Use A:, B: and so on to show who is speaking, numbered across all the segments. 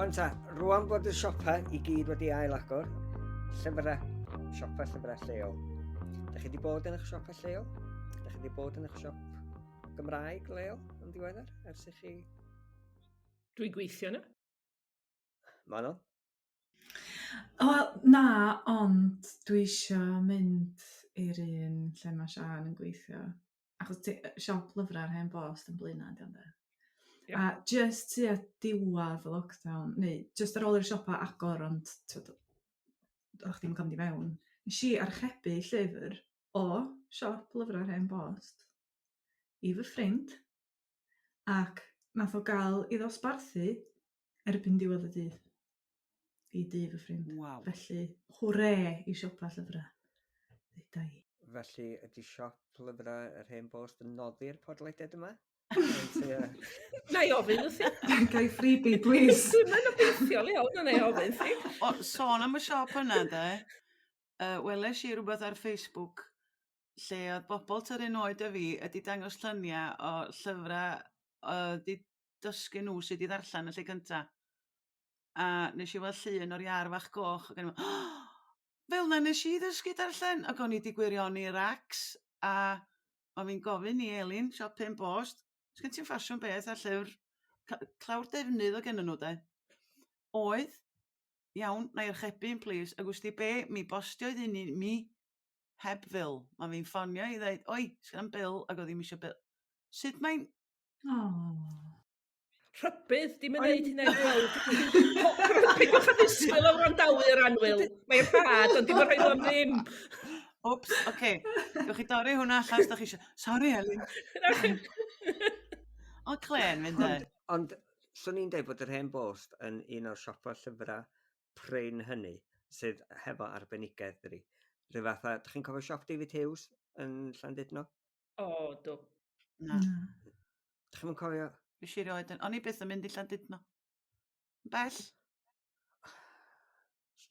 A: Wan ta, rwan bod y siopa i gyd wedi ail agor, llyfrau, siopa llyfrau lleol. Da chi wedi bod yn eich siopa lleol? Da chi wedi bod yn eich siop Gymraeg leol yn ddiweddar ers i chi...
B: Dwi'n gweithio yna.
A: Manon?
C: Wel, na, ond dwi isio mynd i'r un lle mae Siân yn gweithio. Achos ti- yy siop lyfrau'r Hen Bost yn Blaenau ydi o ynde?
B: Ia.
C: A jyst tua diwadd y lockdown, neu jyst ar ôl i'r siopa agor ond t'od oddach chdi'm yn ca'l mynd i fewn, nesh i archebu llyfr o siop lyfrau'r Hen Bost i fy ffrind ac nath o ga'l 'i ddosbarthu erbyn diwedd y dydd i dŷ fy ffrind.
D: Waw.
C: Felly hwre i siopa llyfrau. Deuda i.
A: Felly ydy siop lyfrau yr Hen Bost yn noddi'r podlediad yma? Ynte...
B: Na i ofyn wrthi.
C: Ga i freebie please?
B: Dwi'm yn obeithiol iawn ond na i ofyn wrthi.
D: O, sôn am y siop yna de, uh, weles i rhywbeth ar Facebook lle oedd bobl tua'r un oed â fi wedi dangos lluniau o llyfrau oedd 'di dysgu nhw sut i ddarllen yn lle cynta. A nes i weld llun o'r iâr fach goch ac o'n i'n meddwl fel 'na nes i ddysgu darllen ac o'n i 'di gwirioni racs a o'n fi'n gofyn i Elin siop Hen Bost sgen ti'm ffasiwn beth â llyfr clawr defnydd o gennyn nhw 'de. Oedd. Iawn, 'na i archebu un plîs ac wsti be' mi bostiodd un i mi heb fil. Ma' fi'n ffonio i ddeud oi sgen i'm bil ac o'dd 'i'm isio bil. Sut mae'n
C: Oh.
B: Rhybudd, dim yn neud hynna i gweld. Peidiwch â ddisgwyl o wrandawyr annwyl. Mae'n rhad, ond dim yn rhoi nhw am ddim.
D: Wps, oce. Gewch chi dorri hwnna allan os da chi eisiau. Sori, Elin. O, clên fynd e.
A: Ond, ond swn i'n deud bod yr Hen Bost yn un o'r siopau llyfrau prin hynny sydd hefo arbenigedd, dydi. Rhyw fath a, dych chi'n cofio siop David Hughes yn Llandudno?
B: O, do.
D: Na.
C: Na.
A: Dych chi'm yn cofio?
D: Nes i erioed yn... O'n i byth yn mynd i Llandudno. Bell.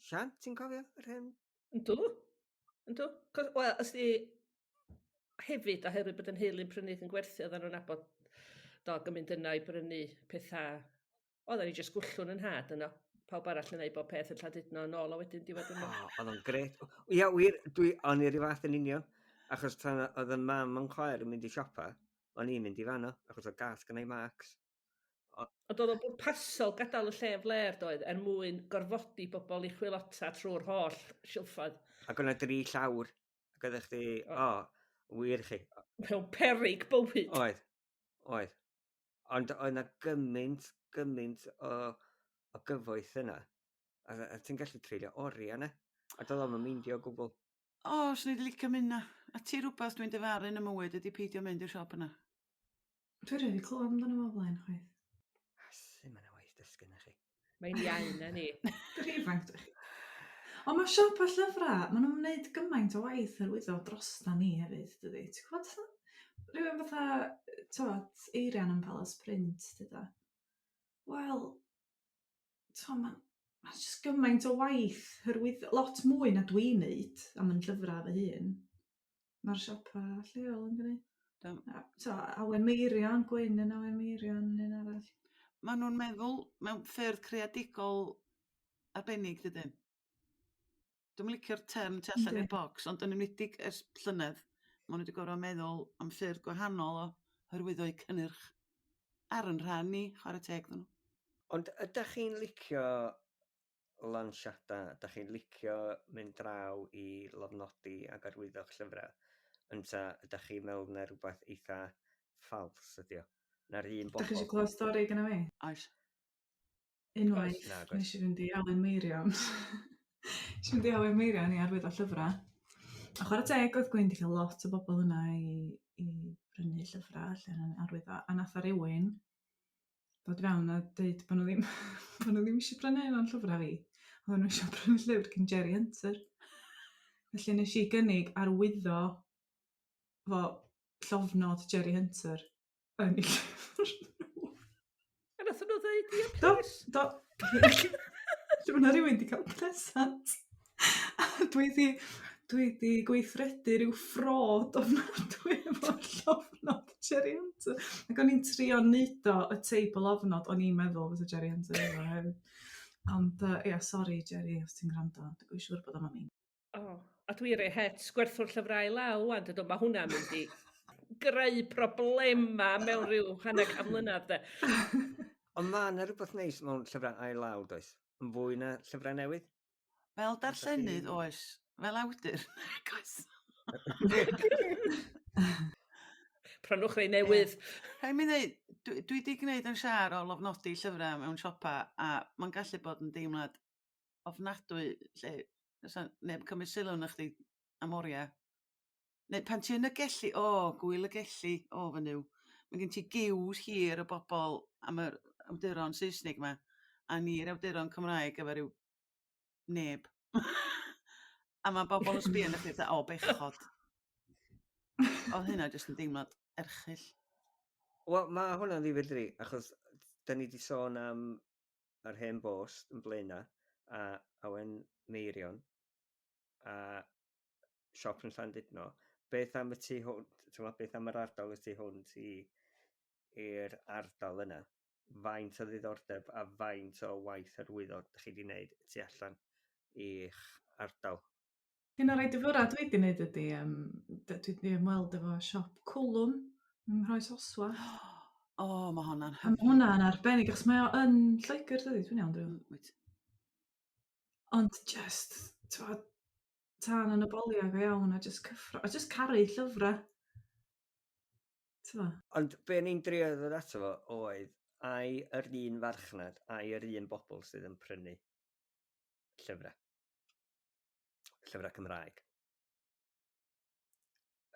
A: Sian, ti'n cofio yr hen?
B: Yndw. Yndw. 'Cos, wel, os di hefyd oherwydd bod yn nheulu'n prynu ac yn gwerthu, oedden nhw'n nabod dog yn mynd yna i brynu pethau. Oedden ni jyst gwllwn yn nhad yno. Pawb arall yn neud bob peth yn Llandudno yn ôl a wedyn diwedd y
A: O, oedd o'n gret. Ia, wir, dwi, o'n i'r fath yn union. Achos tan oedd y mam yn chwaer yn mynd i siopa, o'n i'n mynd i fanno, achos oedd gas gynna i Marks.
B: Ond oedd o'n bwrpasol gadael y lle yn flêr doedd, er mwyn gorfodi bobl i chwilota trwy'r holl silffoedd.
A: Ac o'na dri llawr, ac oeddech chdi, o, oh, wir chi.
B: Mewn peryg bywyd.
A: Oedd, oedd. Ond oedd 'na gymaint, gymaint o, o gyfoeth yna. A, a ti'n gallu treulio oriau yna. A doedd o'm yn meindio o gwbl.
D: O, swn i 'di licio mynd 'na. A ti rwbath dwi'n difaru yn 'y mywyd ydi peidio mynd i'r siop yna.
C: Dwi erioed 'di clywed amdano fo o blaen chwaith.
A: Asu, ma' 'na waith dysgu 'na chi.
B: Mae'n iau na ni.
C: Rhy ifanc dych chi. Ond mae siop a llyfrau, maen nhw'n wneud gymaint o waith hyrwyddo drosta ni hefyd, dydy. Ti'n gwybod, rhywun fatha, tywod, Eirian yn Palace Print, dyda. Wel, t'mo' ma'n ma' jyst gymaint o waith hyrwyddo, lot mwy na dwi'n neud am 'yn llyfra fy hun. Ma'r siopa lleol yn gneud.
D: Do.
C: A t'o' Awen Meirion, Gwyn yn Awen Meirion yn un arall.
D: Ma' nhw'n meddwl mewn ffyrdd creadigol arbennig dydyn? Dwi'm yn licio'r term tu allan i'r bocs ond yn enwedig ers llynedd ma' nhw 'di gor'o' meddwl am ffyrdd gwahanol o hyrwyddo'u cynnyrch ar 'yn rhan ni, chware teg iddyn nhw.
A: Ond ydach chi'n licio lansiadau? Ydach chi'n licio mynd draw i lofnodi ac arwyddo'ch llyfrau? Ynta ydach chi'n meddwl na rhywbeth eitha ffals ydi o? Na'r un
C: Dach chi
A: bobl?
C: eisiau clywed stori gynna fi?
D: Oes.
C: Unwaith
A: Nag oes.
C: nes i fynd i Alun Meirion. Nes i fynd i Alun Meirion i arwyddo llyfrau. A chwarae teg oedd Gwyn 'di cael lot o bobl yna i i brynu llyfrau allan yn arwyddo a nath o rywun ddod fewn a deud bo' nhw ddim bo' nhw ddim eisiau prynu un o'n llyfrau fi. Oedden nhw eisiau prynu llyfr gin Jerry Hunter. Felly nes i gynnig arwyddo fo llofnod Jerry Hunter yn eu llyfr nhw.
B: A nath nhw ddeud ia
C: Do,
B: plis?
C: do. Lle ma' 'na rywun 'di cael presant. A dwi 'di... Dwi 'di gweithredu rhyw ffrod ofnadwy efo'r llofnod Jerry Hunter. Ac o'n i'n trio neud o y teip o lofnod o'n i'n meddwl fysa Jerry Hunter efo hefyd. Ond yy ia sori Jerry os ti'n gwrando, dwi'n siŵr bod o'n mean.
B: O, a dwi rhoi het gwerthwr llyfrau law wan, dydw, mae hwnna'n mynd i greu problema mewn rhyw hanner can mlynedd, de.
A: Ond mae yna rhywbeth neis mewn llyfrau ail law, does? Yn fwy na llyfrau newydd?
D: Fel darllenydd, oes. Fel awdur, nag oes.
B: Prynwch rei newydd.
D: Rhaid mi ddeud, dwi 'di gwneud yn siâr o lofnodi llyfrau mewn siopa a mae'n gallu bod yn deimlad ofnadwy lle fysa neb yn cymryd sylw arna chdi am oriau. Neu pan ti yn y Gelli, o, Gŵyl y Gelli, o fy Nuw. Mae gen ti giws hir o bobl am yr awduron Saesneg 'ma, a ni'r awduron Cymraeg efo ryw neb. A mae bobl yn sbio arna chdi fatha, o bechod. Oedd hynna jyst yn deimlad erchyll.
A: Wel, mae hwnna'n ddifyr dydi, achos da ni wedi sôn am yr hen bost yn Blaenau a Awen Meirion a siop yn Llandudno. Beth am y tu hwnt, ti'n beth am yr ardal y tu hwnt i i'r ardal yna? Faint o ddiddordeb a faint o waith hyrwyddo ydych chi wedi wneud tu allan i'ch ardal?
C: Un o'r rhai difyra dwi 'di neud ydi yym dwi 'di ymweld efo siop Cwlwm yng Nghroesoswallt.
D: O ma' honna'n
C: hyfryd. A ma' hwnna'n arbennig achos mae o yn Lloegr dydi? Dwi'n iawn dwi'n...
D: Wyt.
C: Ond jyst t'mod tân yn y bolia go iawn a jyst cyffro a jyst caru llyfra. T'mo'?
A: Ond be o'n i'n drio ddod ato fo oedd ai yr un farchnad, ai yr un bobl sydd yn prynu llyfrau? Llyfrau Cymraeg.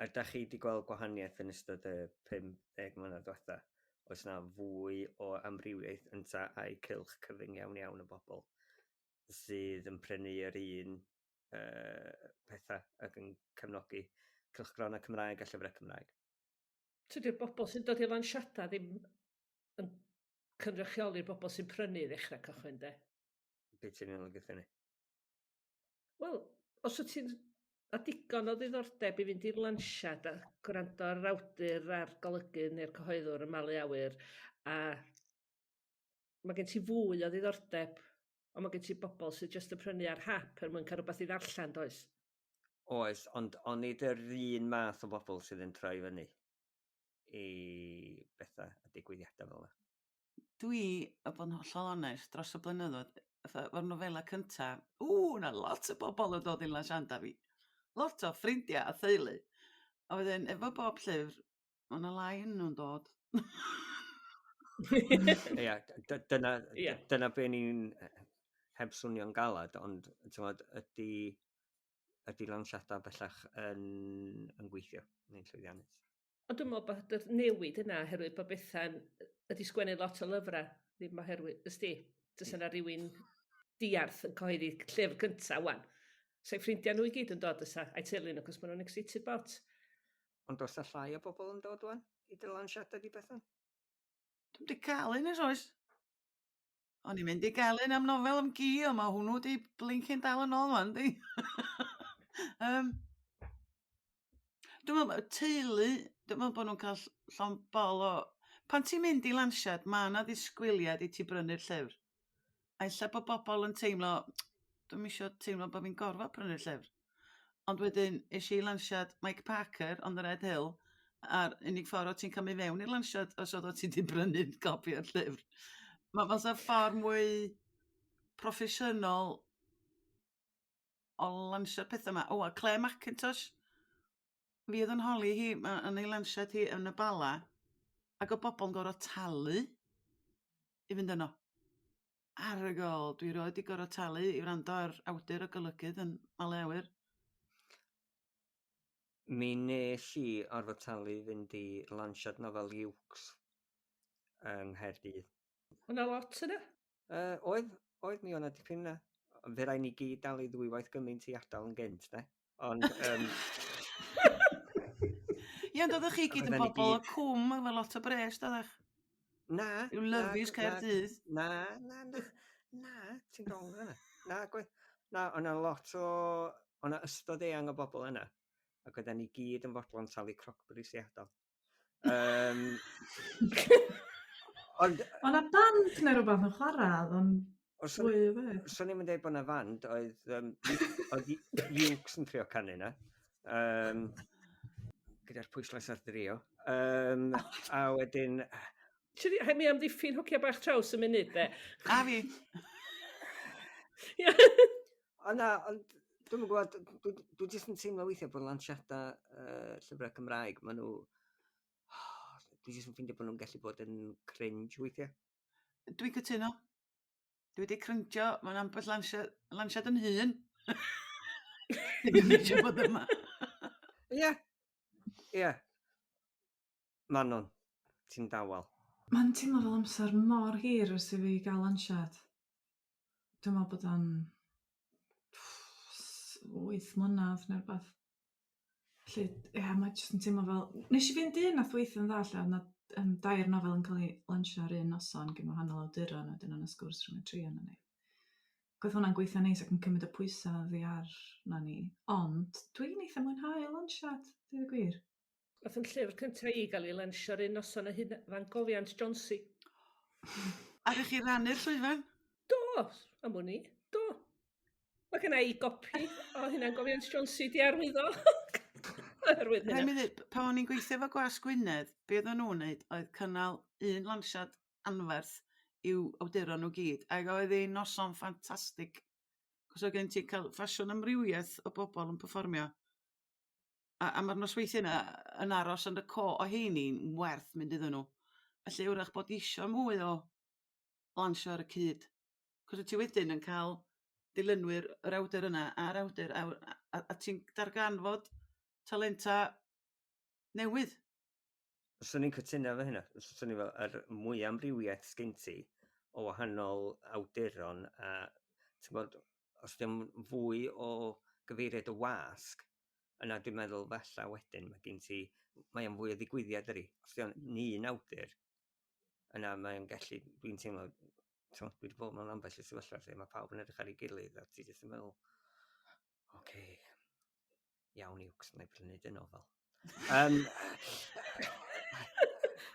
A: Ydych chi wedi gweld gwahaniaeth yn ystod y 50 mlynedd diwetha? Oes na fwy o amrywiaeth ynta ai cylch cyfyng iawn iawn o bobl sydd yn prynu yr un pethau ac yn cefnogi cylchgronau Cymraeg a llyfrau Cymraeg?
B: Tydi'r bobl sy'n dod i'r lansiadau ddim yn cynrychioli'r bobl sy'n prynu i ddechrau cychwyn, de?
A: Be ti'n ei olygu hynny?
B: Wel, os wyt ti'n a digon o ddiddordeb i fynd i'r lansiad a gwrando ar yr awdur a'r golygydd neu'r cyhoeddwr yn malu awyr, a mae gen ti fwy o ddiddordeb, ond mae gen ti bobl sydd jyst yn prynu ar hap er mwyn cael rhywbeth i ddarllen, does?
A: Oes, ond onid yr un math o bobl sydd yn troi fyny i bethau a digwyddiadau fel yna?
D: Dwi, a bod yn hollol onest, dros y blynyddoedd, fatha, efo'r nofela cynta, ww, 'na lot o bobl yn dod i'n lansiadau fi. Lot o ffrindiau a theulu. A wedyn, efo bob llyfr, ma' 'na lai yn nhw'n dod.
A: Ia, dyna, yeah. dyna be ni'n heb swnio'n galad, ond t'mod, ydy, ydy lansiadau bellach yn, yn gweithio neu'n llwyddiannus?
B: Ond dwi'n meddwl bod y newid yna oherwydd bod Bethan ydi sgwennu lot o lyfrau, ddim oherwydd, ysdi, tysa yna rhywun diarth yn cyhoeddi llyfr cynta wan. Sa'i ffrindiau nhw i gyd yn dod ysa, a'i teulu nhw, cos maen nhw'n excited bot.
A: Ond oes 'na llai o bobl yn dod wan i dy lansiadau di Bethan?
D: Dwi'm 'di cael un ers oes. O'n i'n mynd i gael un am nofel am gi, ond mae hwnnw 'di blincin dal yn ôl wan, di? um, dwi'n meddwl, teulu, dwi'n meddwl bod nhw'n cael llond bol o... Pan ti'n mynd i lansiad, mae yna ddisgwyliad i ti brynu'r llyfr. A ella bod bobl yn teimlo, dwi'm isio teimlo bod fi'n gorfod prynu'r llyfr. Ond wedyn, es i i lansiad Mike Parker on the Red Hill, a'r unig ffordd o ti'n cael mynd fewn i'r lansiad os oedd o ti 'di brynu copi o'r llyfr. Mae fatha ffordd mwy proffesiynol o lansio'r pethau yma. O, a Claire McIntosh, fi oedd yn holi hi yn ei lansiad hi yn y Bala, ac o bobl yn gorfod talu i fynd yno. Ar y gol, dwi rioed 'di gorfod talu i wrando ar awdur a golygydd yn malu awyr.
A: Mi nes i orfod talu i fynd i lansiad nofel Iwcs yng Nghaerdydd.
B: Oedd 'na lot yna?
A: Uh, oedd, oedd mi o'na dipyn yna. Fe rai ni gyd dalu ddwywaith gymaint i adael yn gynt, de. Ond... Um,
D: Ie, ond oeddech chi gyd yn bobl o cwm efo lot o bres, doeddech?
A: Na.
D: Yw lyfis Caerdydd.
A: Na, na, na, na, ti'n gong yna. Na, gwe, na, o'na lot o... O'na ystod eang o bobl yna, ac oedden ni gyd yn fodlon talu crocbris i adael. Ond...
C: O'na band neu rhywbeth yn chwarae, oedd o'n fwy o beth.
A: Swn i'm yn dweud bod 'na fand, oedd, oedd Iwcs yn trio canu 'na. Gyda'r pwyslais ar drio. A wedyn...
B: Rhaid mi amddiffyn hogia bach traws y munud, de.
D: A fi.
B: Ie.
A: O na, ond dwi'm yn gwybod, dwi jyst yn teimlo weithiau bod lansiadau llyfrau Cymraeg, maen nhw... Dwi jyst yn ffeindio bod nhw'n gallu bod yn cringe weithiau.
D: Dwi'n cytuno. Dwi wedi cringio mewn ambell lansiad yn hun. Ddim eisiau bod yma.
A: Ie. Ie. Manon, ti'n dawel.
C: Mae'n teimlo fel amser mor hir ers i fi gael lansiad. Dwi'n meddwl bod o'n 8 mlynedd neu rywbeth. Felly, ie, mae jyst yn teimlo fel... Nes i fynd un nath weithio'n dda lle oedd 'na dair nofel yn cael ei lansio ar un noson gen wahanol awduron a wedyn oedd 'na sgwrs rhwng y tri ohonon ni. Ac oedd hwnna'n gweithio'n neis ac yn cymryd y pwysau oddi arna ni. Ond dwi'n eitha mwynhau lansiad, dweud y gwir.
B: Nath yn llyfr cyntaf i gael ei lansio'r un noson â hyn fangofiant Jonsi.
D: A rych chi rannu'r llwyfan?
B: Do, am wn i, do. Mae gen i gopi o hunangofiant Jonsi di arwyddo. Oherwydd
D: Rhaid
B: hynna.
D: mi ddweud, pan o'n i'n gweithio efo Gwas Gwynedd, be oedden nhw'n wneud oedd cynnal un lansiad anferth i'w awduron nhw gyd, ac oedd hi'n noson ffantastig. Cos oedd gen ti cael ffasiwn amrywiaeth o bobl yn perfformio. A ma'r nosweithiau yna yn aros yn y co o heini'n werth mynd iddyn nhw. Felly wrach bod isio mwy o lansio ar y cyd. Cos wyt ti wedyn yn cael dilynwyr yr awdur yna a'r awdur a ti'n darganfod talenta newydd.
A: Swn i'n cytuno efo hynna. Swn i'n fel yr mwy amrywiaeth sgyn ti o wahanol awduron a ti'n gwbod, os dim fwy o gyfeiriad y wasg, yna dwi'n meddwl falla wedyn mae gen ti, mae o'n fwy o ddigwyddiad ydi. Os di o'n un awdur, yna mae'n gallu, dwi'n teimlo, ti'n gwbod, dwi wedi bod mewn ambell i sefyllfa lle mae pawb yn edrych ar ei gilydd a ti jyst yn meddwl, oce, iawn Iwcs, na i prynu dy nofel.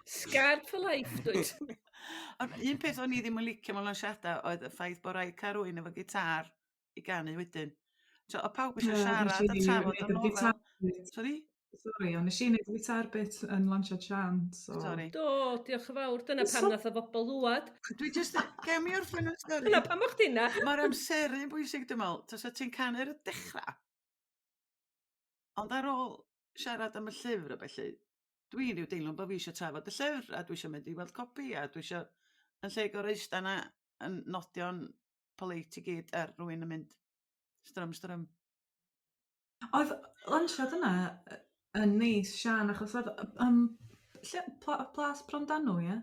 B: Scarred for life, dwyt.
D: Ond un peth o'n i ddim yn licio mewn lansiadau oedd y ffaith bod rhaid cael rhywun efo gitar i ganu wedyn. So, o pawb eisiau siarad a trafod y nofel. Sorry?
C: Sorry, ond nes i wneud y gitar bit yn lansiad Sian, so...
D: Sorry.
B: Do, diolch yn fawr. Dyna pam nath o bobl ddwad.
D: Dwi jyst... Gael mi orffen y stori.
B: Dyna pam o'ch di na.
D: Mae'r amseru yn bwysig, dwi'n meddwl. Tasa ti'n canu ar y dechrau. Ond ar ôl siarad am y llyfr a felly, dwi'n rhyw deimlo bod fi eisiau trafod y llyfr a dwi eisiau mynd i weld copi a dwi eisiau yn lle gorau eistedd yna yn nodio'n polite i gyd ar rhywun yn mynd strym strym.
C: Oedd lansiad yna yn neis, Sian, achos oedd lle, Plas Brondanw, ie?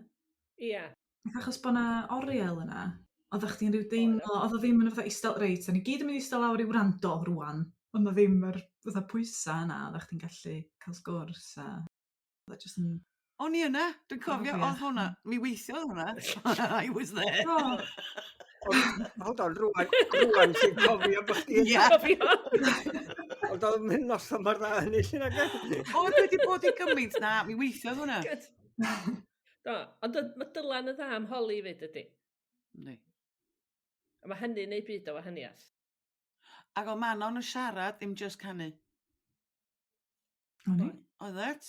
B: Ie.
C: Achos bod 'na oriel yna, oeddech chdi'n rhyw deimlo, oedd o ddim yn fatha eistedd, reit, da ni gyd yn mynd i eistedd lawr i wrando rwan. Ond o ddim yr fatha pwysau yna, oeddech chdi'n gallu cael sgwrs a oedd o jyst yn...
D: O'n i yna, dwi'n cofio, oedd hwnna, mi weithiodd hwnna. I was there.
C: Oh.
A: Hold on, rwan ti'n cofio bod chdi
D: Ie.
B: Cofio.
A: Ond oedd mynd noson mor dda hynny llun ag e?
D: O, dwi wedi bod i gymaint na, mi weithiodd hwnna.
B: Good. Do, ond mae Dylan yn dda am holi fyd ydy.
D: Yndi.
B: A mae hynny'n neud byd o wahaniaeth.
D: Ac oedd Manon yn siarad, ddim just canu.
C: O'n i?
D: Oedd it?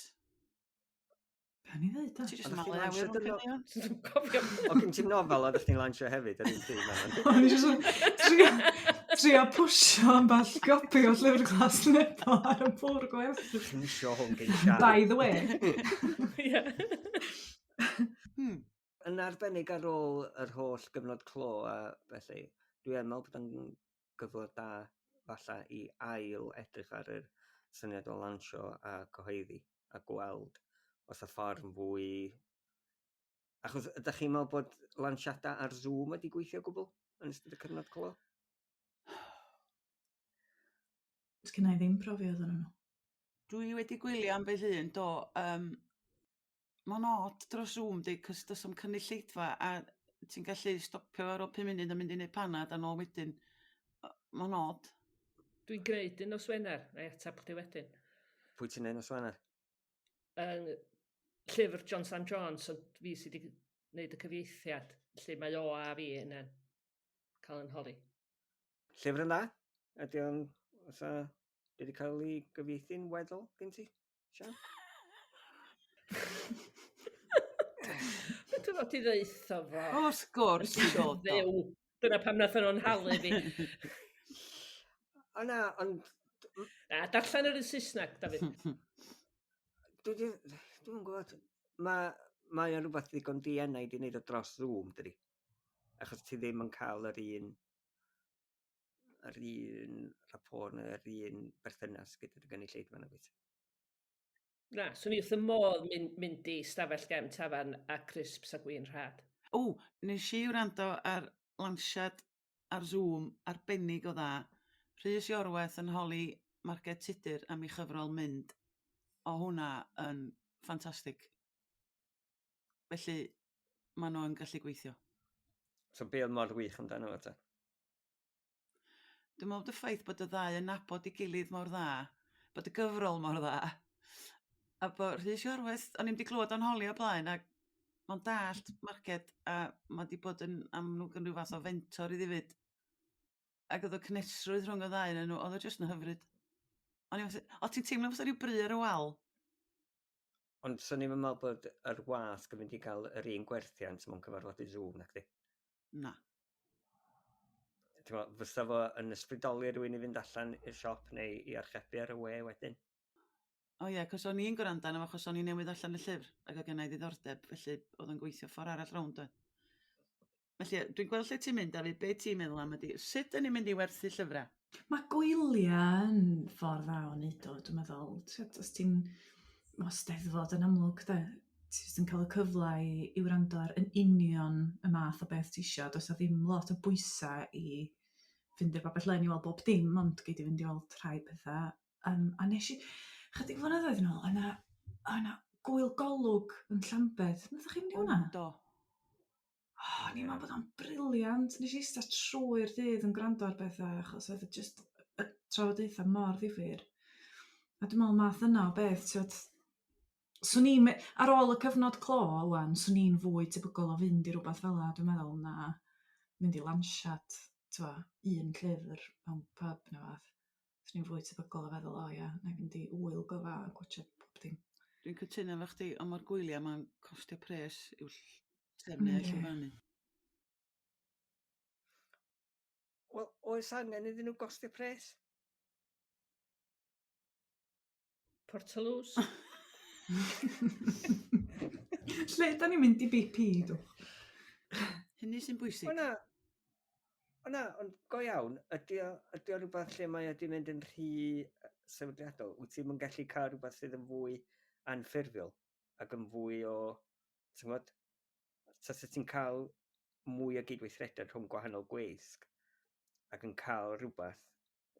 C: Be o'n i ddeud, da?
D: Ti jyst yn
A: Oeddech chdi'n
D: malu awyr
A: lansio
D: o'n
A: dy no-
D: caneuon.
B: Dwi'n cofio.
A: O, gen ti'n nofel oeddech chdi'n lansio hefyd ar un pryd, Manon?
C: O'n i jyst yn trio pwsio ambell gopi o Llyfr Glas Nebo ar y bwrdd gwerthu.
A: Ti'n isio hwn gen Sian.
C: By the way.
B: Ie.
A: Yn arbennig ar ôl yr holl gyfnod clo a felly, dwi yn meddwl bod o'n gyfle da falle i ail edrych ar yr syniad o lansio a cyhoeddi a gweld os y ffordd yn fwy... Achos ydych chi'n meddwl bod lansiadau ar Zoom wedi gweithio o gwbl yn ystod y cyfnod clo?
C: Sgynna i ddim profiad ohonyn nhw.
D: Dwi wedi gwylio ambell un, do. Mae'n od dros Zoom, di, cos does 'am cynulleidfa a ti'n gallu stopio ar ôl 5 munud a mynd i neud panad a nôl wedyn. Mae'n od.
B: Dwi'n gwneud un nos Wener, na i atab chdi wedyn.
A: Pwy ti'n neud nos Wener?
B: Yn llyfr John Sam Jones, ond fi sydd wedi gwneud y cyfieithiad, lle mae o a fi yna'n cael yn holi.
A: Llyfr yn dda? Ydy o'n... Oes wedi cael ei gyfieithu'n weddol gen ti, Sian?
B: Beth dwi'n fod i ddeutho fo?
D: Wrth gwrs i ddod o.
B: Dyna pam nath nhw'n halu fi.
A: O na, ond...
B: Na, darllen yr un Saesneg, Dafydd.
A: Dwi'n dwi gwybod. Mae mae o'n rhywbeth ddigon dienau i wneud o dros Zoom, dydi? Achos ti ddim yn cael yr un yr un rapport neu yr un berthynas gyda dy gynulleidfa na wyt.
B: Na, swn i wrth y modd mynd, mynd i stafell gefn tafarn a crisps a gwin rhad.
D: O, nes i wrando ar lansiad ar Zoom arbennig o dda. Rhys Iorwerth yn holi Marged Tudur am ei chyfrol Mynd. O hwnna yn ffantastig. Felly, maen nhw yn gallu gweithio.
A: So be oedd mor wych amdano fo ta?
D: Dwi'n meddwl bod y ffaith bod y ddau yn nabod ei gilydd mor dda, bod y gyfrol mor dda, a bod Rhys Iorwerth, o'n i'm 'di clywed o'n holi o blaen, ac mae'n dallt Marged, a mae 'di bod yn amlwg yn rhyw fath o fentor iddi 'fyd. Ac oedd y cynhesrwydd rhwng y ddau ohonyn nhw, oedd o jyst yn hyfryd. O'n i fatha, o ti'n teimlo fatha rhyw bry ar y wal.
A: Ond swn i'm yn meddwl bod yr wasg yn mynd i gael yr un gwerthiant mewn cyfarfodydd Zoom, nacdi?
D: Na.
A: Ti'n meddwl, fysa fo yn ysbrydoli rhywun i fynd allan i'r siop neu i archebu ar y we wedyn?
D: O ie, cos o'n i'n gwrando arno fo achos o'n i newydd allan y llyfr ac oedd gynna i ddiddordeb, felly oedd o'n gweithio ffordd arall rownd oedd. Felly, dwi'n gweld lle ti'n mynd, Dafydd, be ti'n meddwl am ydy, sut dyn ni'n mynd i werthu llyfrau?
C: Mae gwyliau yn ffordd dda o wneud o, dwi'n meddwl. Tibod, os ti'n... Mae Steddfod yn amlwg, de. Ti jyst yn cael y cyfle i i wrando ar yn union y math o beth ti isio. Does 'na ddim lot o bwysau i fynd i'r babell lên i weld bob dim, ond gei di fynd i weld rhai pethau. Um, a nes i, chydig flynyddoedd yn ôl, yna, yna gwyl golwg yn Llambed. Nathoch chi fynd i hwnna?
D: Do.
C: O, o'n i'n meddwl bod o'n brilliant. Nes i eistedd trwy'r dydd yn gwrando ar bethau, achos oedd o jyst y trafodaethau mor ddifyr. A dwi'n meddwl math yna o beth, ti'n Swn i'n... Ar ôl y cyfnod clo ŵan, swn i'n fwy tebygol o fynd i rywbeth fel 'a dwi'n meddwl na mynd i lansiad t'mo' un llyfr mewn pub neu wbath. Swn i'n fwy tebygol o feddwl o ia, wna i fynd i ŵyl gyfa a gwatsiad pob dim.
D: Dwi'n cytuno efo chdi, ond mae'r gwyliau ma'n costio pres i'w trefnu a llwyfannu.
A: Wel, oes angen iddyn nhw gostio pres?
B: Portaloos.
C: Lle da ni'n mynd i BP, dwch?
D: Hynny sy'n bwysig.
A: O na, o na, ond go iawn, ydy o, ydy o rhywbeth lle mae o wedi mynd yn rhy sefydliadol? Wyt ti'n mynd gallu cael rhywbeth sydd yn fwy anffurfiol ac yn fwy o, ti'n gwybod, tasa ti'n cael mwy o gydweithrediad rhwng gwahanol gweisg ac yn cael rhywbeth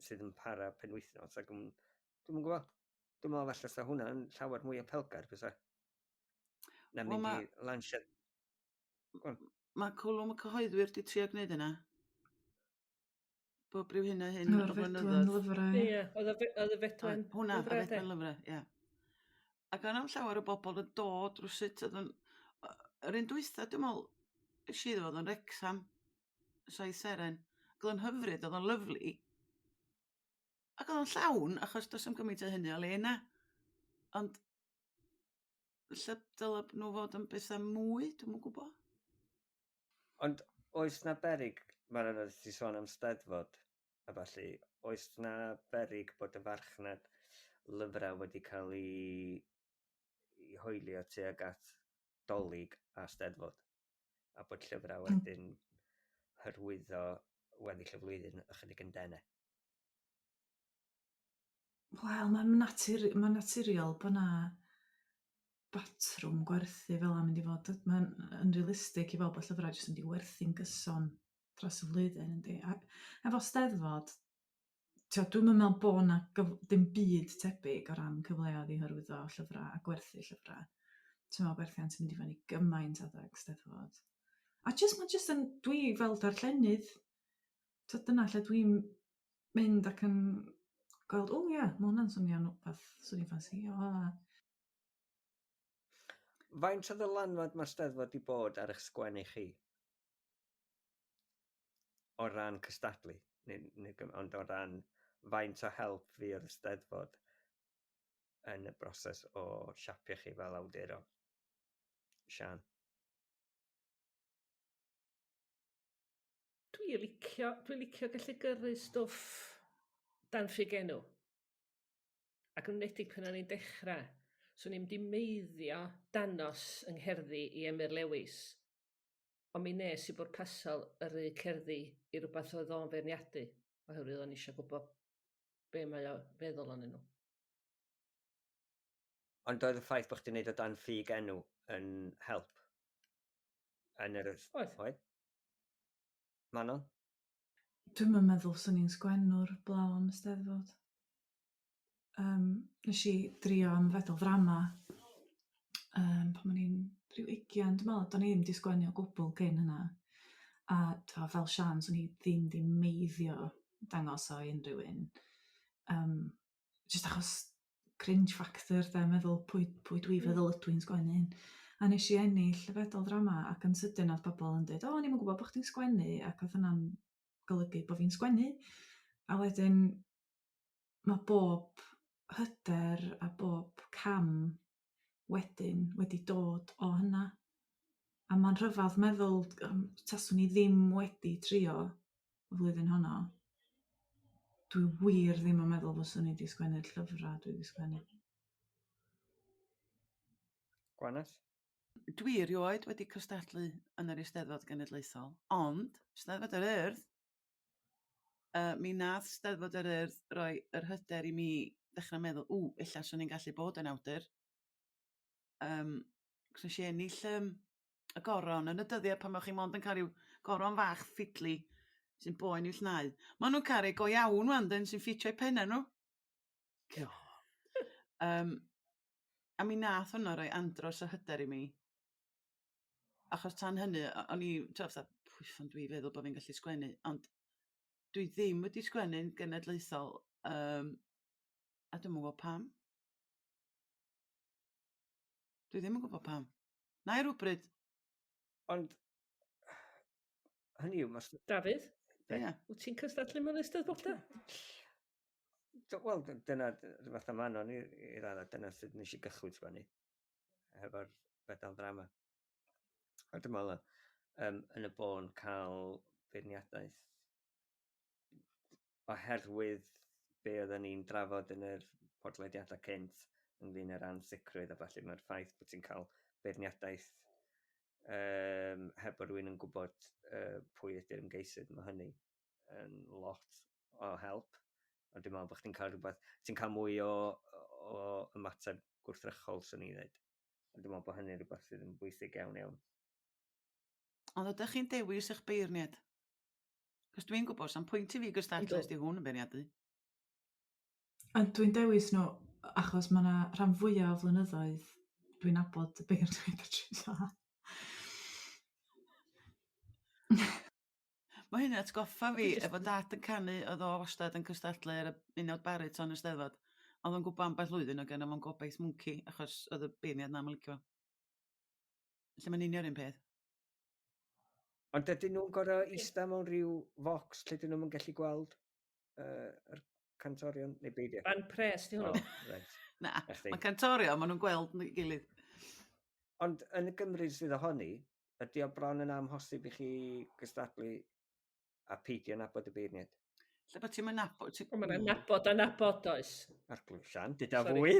A: sydd yn para penwythnos ac yn, dwi'm yn gwybod, dwi'n meddwl falle sa hwnna'n llawer mwy apelgar bysa? Na mynd ma, i lansiad.
D: Mae Cwlwm y Cyhoeddwyr di trio gwneud yna. Bob rhyw hyn a hyn
C: o flynyddoedd. Lyfrau.
B: Ie, oedd y fedwen.
D: Hwnna, y fedwen lyfrau, ie. Ac o'n am llawer o bobl yn dod rhywsut oedd yn... Yr un dwytha, dwi'n meddwl, es i iddo fo, oedd o'n Wrecsam, Saith Seren. Ac oedd o'n hyfryd, oedd o'n lyfli. Ac oedd o'n llawn, achos does 'am gymaint o hynny o le yna. Ond lle dylai nhw fod yn bethau mwy, dwi'm yn gwybod.
A: Ond oes na berig, mae'n anodd i ti sôn am Steddfod a ballu, oes na berig bod y farchnad lyfrau wedi cael ei, ei hoelio tuag at Dolig a Steddfod, a bod llyfrau wedyn hyrwyddo weddill y flwyddyn ychydig yn denau?
C: Wel, mae'n natur, mae'n naturiol bod 'na batrwm gwerthu fel 'a mynd i fod. Mae'n yn realistig i feddwl bod llyfrau jyst yn mynd i werthu'n gyson dros y flwyddyn, yndi. A efo Steddfod, tibod, dwi'm yn meddwl bod 'na dim byd tebyg o ran cyfleoedd i hyrwyddo llyfrau a gwerthu llyfrau. Ti'n meddwl gwerthiant yn mynd i fyny gymaint adeg Steddfod. A jyst, mae jyst yn, dwi fel darllenydd, tibod, dyna lle dwi'n mynd ac yn gweld, o ie, ma' hwnna'n swnio'n wbath 'swn i'n ffansïo a...
A: Faint o ddylanwad mae'r Steddfod 'di bod ar eich sgwennu chi? O ran cystadlu, nid, nid, ond o ran faint o help fuodd y Steddfod yn y broses o siapio chi fel awduron? Sian.
B: Dwi licio, dwi licio gallu gyrru stwff dan ffug enw. Ac yn enwedig pan o'n i'n dechrau, swn i'm 'di meiddio danos yng ngherddi i Emyr Lewis, ond mi nes i bwrpasol yrru cerddi i rywbeth oedd o'n feirniadu, oherwydd o'n i eisiau gwybod be mae o feddwl onyn nhw.
A: Ond oedd y ffaith bod chdi'n neud o dan ffug enw yn help? Yn yr...
B: Oedd.
A: Oedd? Manon?
C: Dwi'm yn meddwl 'swn i'n sgwennwr blaw am y Steddfod. Yym nes i drio am fedal ddrama yym pan o'n i'n rhyw ugian dwi me'wl, do'n i ddim 'di sgwennu o gwbwl cyn hynna a t'mo' fel Siân 'swn i ddim 'di meiddio dangos o i unrhyw un yym jyst achos cringe factor 'de meddwl pwy pwy dwi feddwl ydw i'n sgwennu hyn. A nesh i ennill y fedal ddrama ac yn sydyn odd bobol yn deud o o'n i'm yn gwbod bo' chdi'n sgwennu ac odd hynna'n golygu bo' fi'n sgwennu a wedyn ma' bob hyder a bob cam wedyn wedi dod o hynna. A ma'n rhyfadd meddwl taswn i ddim wedi trio y flwyddyn honno dwi wir ddim yn meddwl fyswn i 'di sgwennu'r llyfra dwi 'di sgwennu.
A: Gwanas?
D: Dwi erioed wedi cystadlu yn yr Eisteddfod Genedlaethol, ond Steddfod yr Urdd, yy mi nath Steddfod yr Urdd roi yr hyder i mi ddechrau meddwl, ww, ella 'swn i'n gallu bod yn awdur. Yym, 'chos nes i ennill yym y goron yn y dyddiau pan o'ch chi mond yn cael rhyw goron fach ffidli sy'n boen i'w llnau. Maen nhw'n cael rhai go iawn wan dyn sy'n ffitio eu pennau nhw. Yym, a mi nath hwnna roi andros o hyder i mi. Achos tan hynny o'n i t'o' fatha pwy uffern dwi feddwl bo' fi'n gallu sgwennu ond dwi ddim wedi sgwennu'n genedlaethol yym a dwi'm yn gwbo pam. Dwi ddim yn gwbo pam. Nai rwbryd.
A: Ond hynny yw ma'...
B: Dafydd?
D: Ia.
B: Wyt ti'n cystadlu mewn eisteddfodau?
A: Wel, dyna rhywbeth am Manon i, i raddau, dyna sut nes i gychwyn sgwennu hefo'r fedal ddrama. A dwi'n meddwl, yn y bôn cael beirniadaeth oherwydd be oedden ni'n drafod yn yr podlediadau cynt ynglyn â'r ansicrwydd a falle mae'r ffaith bod ti'n cael beirniadaeth um, heb bod rhywun yn gwybod pwy ydy'r ymgeisydd, mae hynny yn lot o help. Ond dwi'n meddwl bod chdi'n cael rhywbeth, ti'n cael mwy o, o ymateb gwrthrychol, swn i'n dweud. Ond dwi'n meddwl bod hynny'n rhywbeth sydd yn bwysig iawn iawn.
D: Ond ydych chi'n dewis eich beirniad? Cos dwi'n gwybod, sa'n pwynt i fi gystadlu os di hwn yn beirniadu.
C: Ond dwi'n dewis nhw achos mae 'na rhan fwyaf o flynyddoedd dwi'n nabod y beirniaid y tro dda.
D: Mae hyn yn atgoffa fi efo dad yn canu oedd o wastad yn cystadlu ar y unawd bariton y Steddfod. Oedd o'n gwybod ambell flwyddyn oedd genno fo'n gobaith mwnci achos oedd y beirniad 'na'm yn licio fo. Felly mae'n union yr un peth.
A: Ond ydyn nhw'n gorfod ista mewn rhyw focs lle dyn nhw'm yn gallu gweld yr cantorion neu beidio?
B: Band pres 'di hwnnw.
A: O, reit.
D: Na, mae cantorion, maen nhw'n gweld nhw gilydd.
A: Ond yn y Gymru sydd ohoni, ydy o bron yn amhosib i chi gystadlu a peidio nabod y beirniaid?
D: Lle bod ti'n mynd nabod... Ti...
B: Ond mae'n nabod a nabod, oes.
A: Arglwydd Sian, dyda fwy.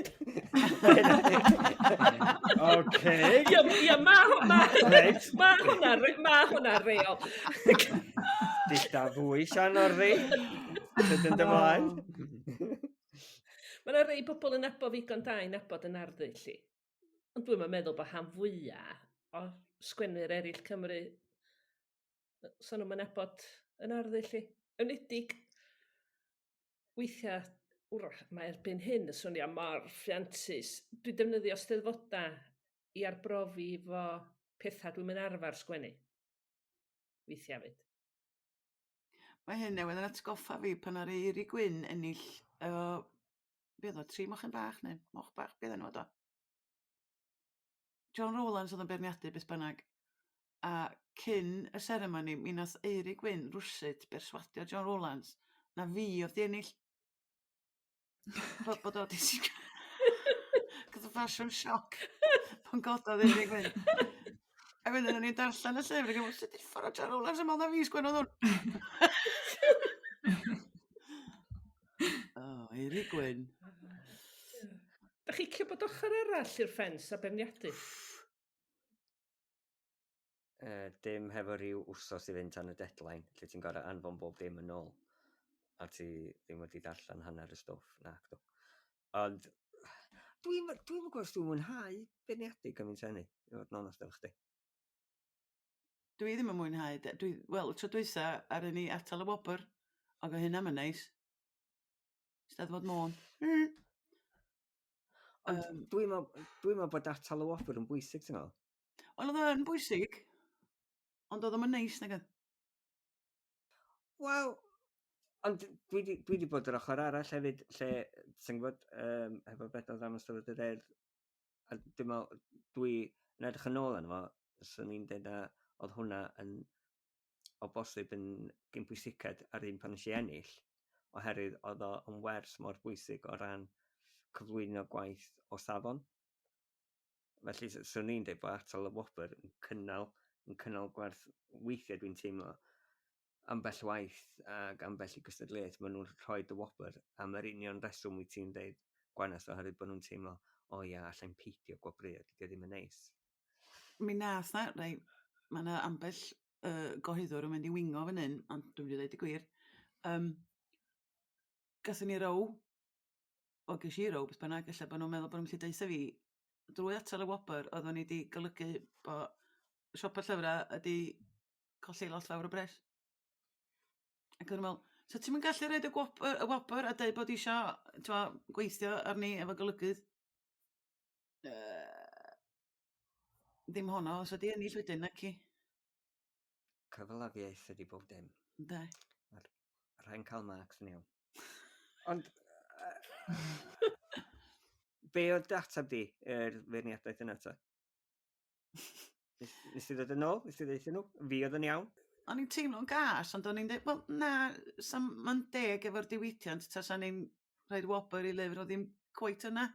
A: Oce.
B: Ie, ie, ma, ma, ma hwnna, ma hwnna reol.
A: Dyda fwy, Sian, o'r ddi. Dydyn ymlaen.
B: Mae yna rei bobl yn nabod ddigon da i nabod yn arddull i. Ond dwi'm yn meddwl bod rhan fwya o sgwennwyr eraill Cymru so nhw'm yn nabod yn arddull i. Enwedig weithiau, wrach, mae erbyn hyn yn swnio mor ffiantus. Dwi'n defnyddio steddfodau i arbrofi efo pethau dwi'm yn arfer sgwennu. Weithiau fyd.
D: Mae hyn newydd yn atgoffa fi pan ar Eiry Gwyn ennill. Efo, be oedd o, Tri Mochyn Bach neu Moch Bach, be oedd enw fo do? John Rowlands oedd yn beirniadu beth bynnag. A cyn y seremoni, mi nath Eurig Wyn rwsut berswadio John Rowlands na fi oedd di ennill. Bod o di Gath o fashion shock pan gododd Eurig Wyn. A wedyn o'n i'n darllen y llyfr ac yn meddwl, sut uffar o John Rowlands yn meddwl na fi sgwennodd hwn? Oh, Eurig Wyn.
B: Da chi licio bod ochr arall i'r ffens a beirniadu?
A: Dim hefo rhyw wsos i fynd tan y deadline, lle ti'n gorau anfon bob dim yn ôl, a ti ddim wedi darllen hanner y stwff, nac dw. Ond dwi'n dwi gwybod os dwi'n mwynhau beirniadu gymaint â hynny, i fod yn onest efo chdi.
D: Dwi ddim yn mwynhau. Dwi, wel, tro dwytha ar ni atal y wobr, ac o hynna mae'n neis. Steddfod Môn.
A: Ond dwi'n meddwl dwi meddwl bod atal y wobr yn bwysig, ti'n meddwl?
D: Wel, oedd o'n bwysig, ond oedd o'n neis, nag oedd?
A: Wel, ond dwi di bod yr ochr arall hefyd, lle, ti'n gwybod, hefo Fedal Ddrama Steddfod yr Urdd, a dwi'n meddwl, dwi yn edrych yn ôl arno fo, swn i'n dweud na oedd hwnna yn, o bosib yn gyn bwysiced ar un pan nes i ennill, oherwydd oedd o yn wers mor bwysig o ran cyflwyno gwaith o safon. Felly, swn i'n dweud bod atal y wobr yn cynnal gwerth weithiau. Dwi'n teimlo ambell waith ac ambell i gystadleuaeth, maen nhw'n rhoi y wobr am yr union reswm wyt ti'n deud, Gwanas, oherwydd bod nhw'n teimlo, o ia, allai'n peidio gwobrwyo, dydy o ddim yn neis.
D: Mi nath na, rei, mae yna ambell gyhoeddwr yn mynd i wingo fan hyn, ond dwi'n mynd i ddeud y gwir. Gathon ni row, o ges i row beth bynnag, ella bod nhw'n meddwl bod nhw'n gallu deutha fi, drwy atal y wobr, oeddwn ni wedi golygu bod siopa llyfrau ydi colli lot fawr o bres. Ac o'n i'n meddwl, so ti'n mynd gallu roid y wobr a deud bod isio, t'mo', gweithio arni efo golygydd? Ddim honno, os ydi ennill wedyn, naci?
A: Cyfalafiaeth ydi bob dim.
D: Ynde?
A: Mae'r rhain cael marks yn iawn. Ond, be oedd dy ateb di i'r feirniadaeth yna ta? Nes ti ddod yn ôl? Nes ti ddeutha nhw? Fi oedd yn iawn?
D: O'n i'n teimlo'n gas, ond o'n i'n dweud, wel na, ma'n deg efo'r diwydiant, tasa ni'n rhoid wobr i lyfr oedd ddim cweit yna.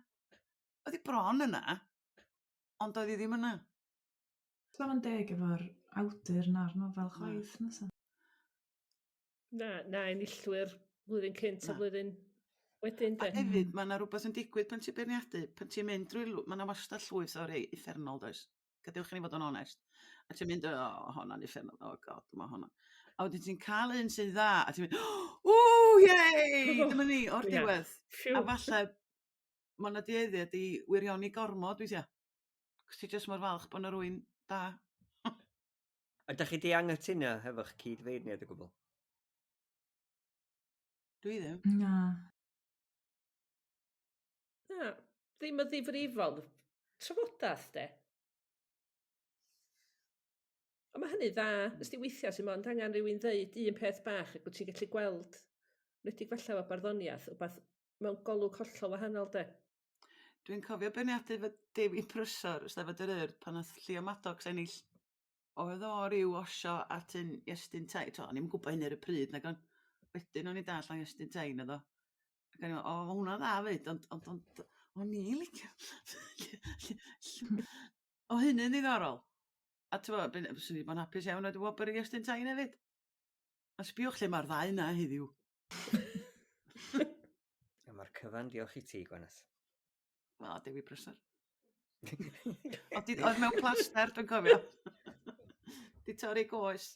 D: Oedd hi bron yna, ond oedd hi ddim yna.
C: So ma'n deg efo'r awdur na'r nofel chwaith, nasa?
B: Na, enillwyr blwyddyn cynt a
D: Na.
B: blwyddyn wedyn,
D: A
B: de.
D: hefyd, mae yna rhywbeth yn digwydd pan ti'n beirniadu, pan ti'n mynd drwy, mae yna wastad llwyth o rei uffernol, does? Gadewch i ni fod yn onest. A ti'n mynd, "O, honna'n uffernol, oh God, mae honna." A wedyn ti'n cael un sy'n dda, a ti'n mynd, "Ww, yay, dyma ni, o'r diwedd."
B: Phew.
D: A falle, mae yna dueddiad i wirioni gormod weithiau. Cos ti jyst mor falch bod yna rywun da.
A: Ydych chi di anghytuno hefo'ch cyd-feirniad o gwbl?
D: Dwi ddim.
C: Na.
B: Na, ddim yn ddifrifol. Trafodaeth, de. Ond mae hynny dda. Ys di weithiau sy'n mond angen rhywun ddeud un peth bach ac wyt ti'n gallu gweld, wedig falle efo barddoniaeth, wbath mewn golwg hollol wahanol, de.
D: Dwi'n cofio beirniadu fy Dewi Prysor, Steddfod yr Urdd, pan nath Llio Maddox ennill. Oedd o ryw osio at un Iestyn Tyne. To, o'n i'm yn gwybod hynny ar y pryd, nag on. Wedyn o'n i'n dallt na Iestyn Tyne oedd o. Ac o'n i'n meddwl, o, ma' hwnna'n dda fyd, ond o'n i'n licio. O hynny'n ddiddorol. A ti'n gwbod, swn i 'di bod yn hapus iawn roid y wobr i Iestyn Tyne hefyd. A sbiwch lle mae'r ddau yna heddiw.
A: A mae'r cyfan diolch i ti, Gwanas.
D: Wel, Dewi Prysor. Oedd mewn plaster, dwi'n cofio. Di torri goes.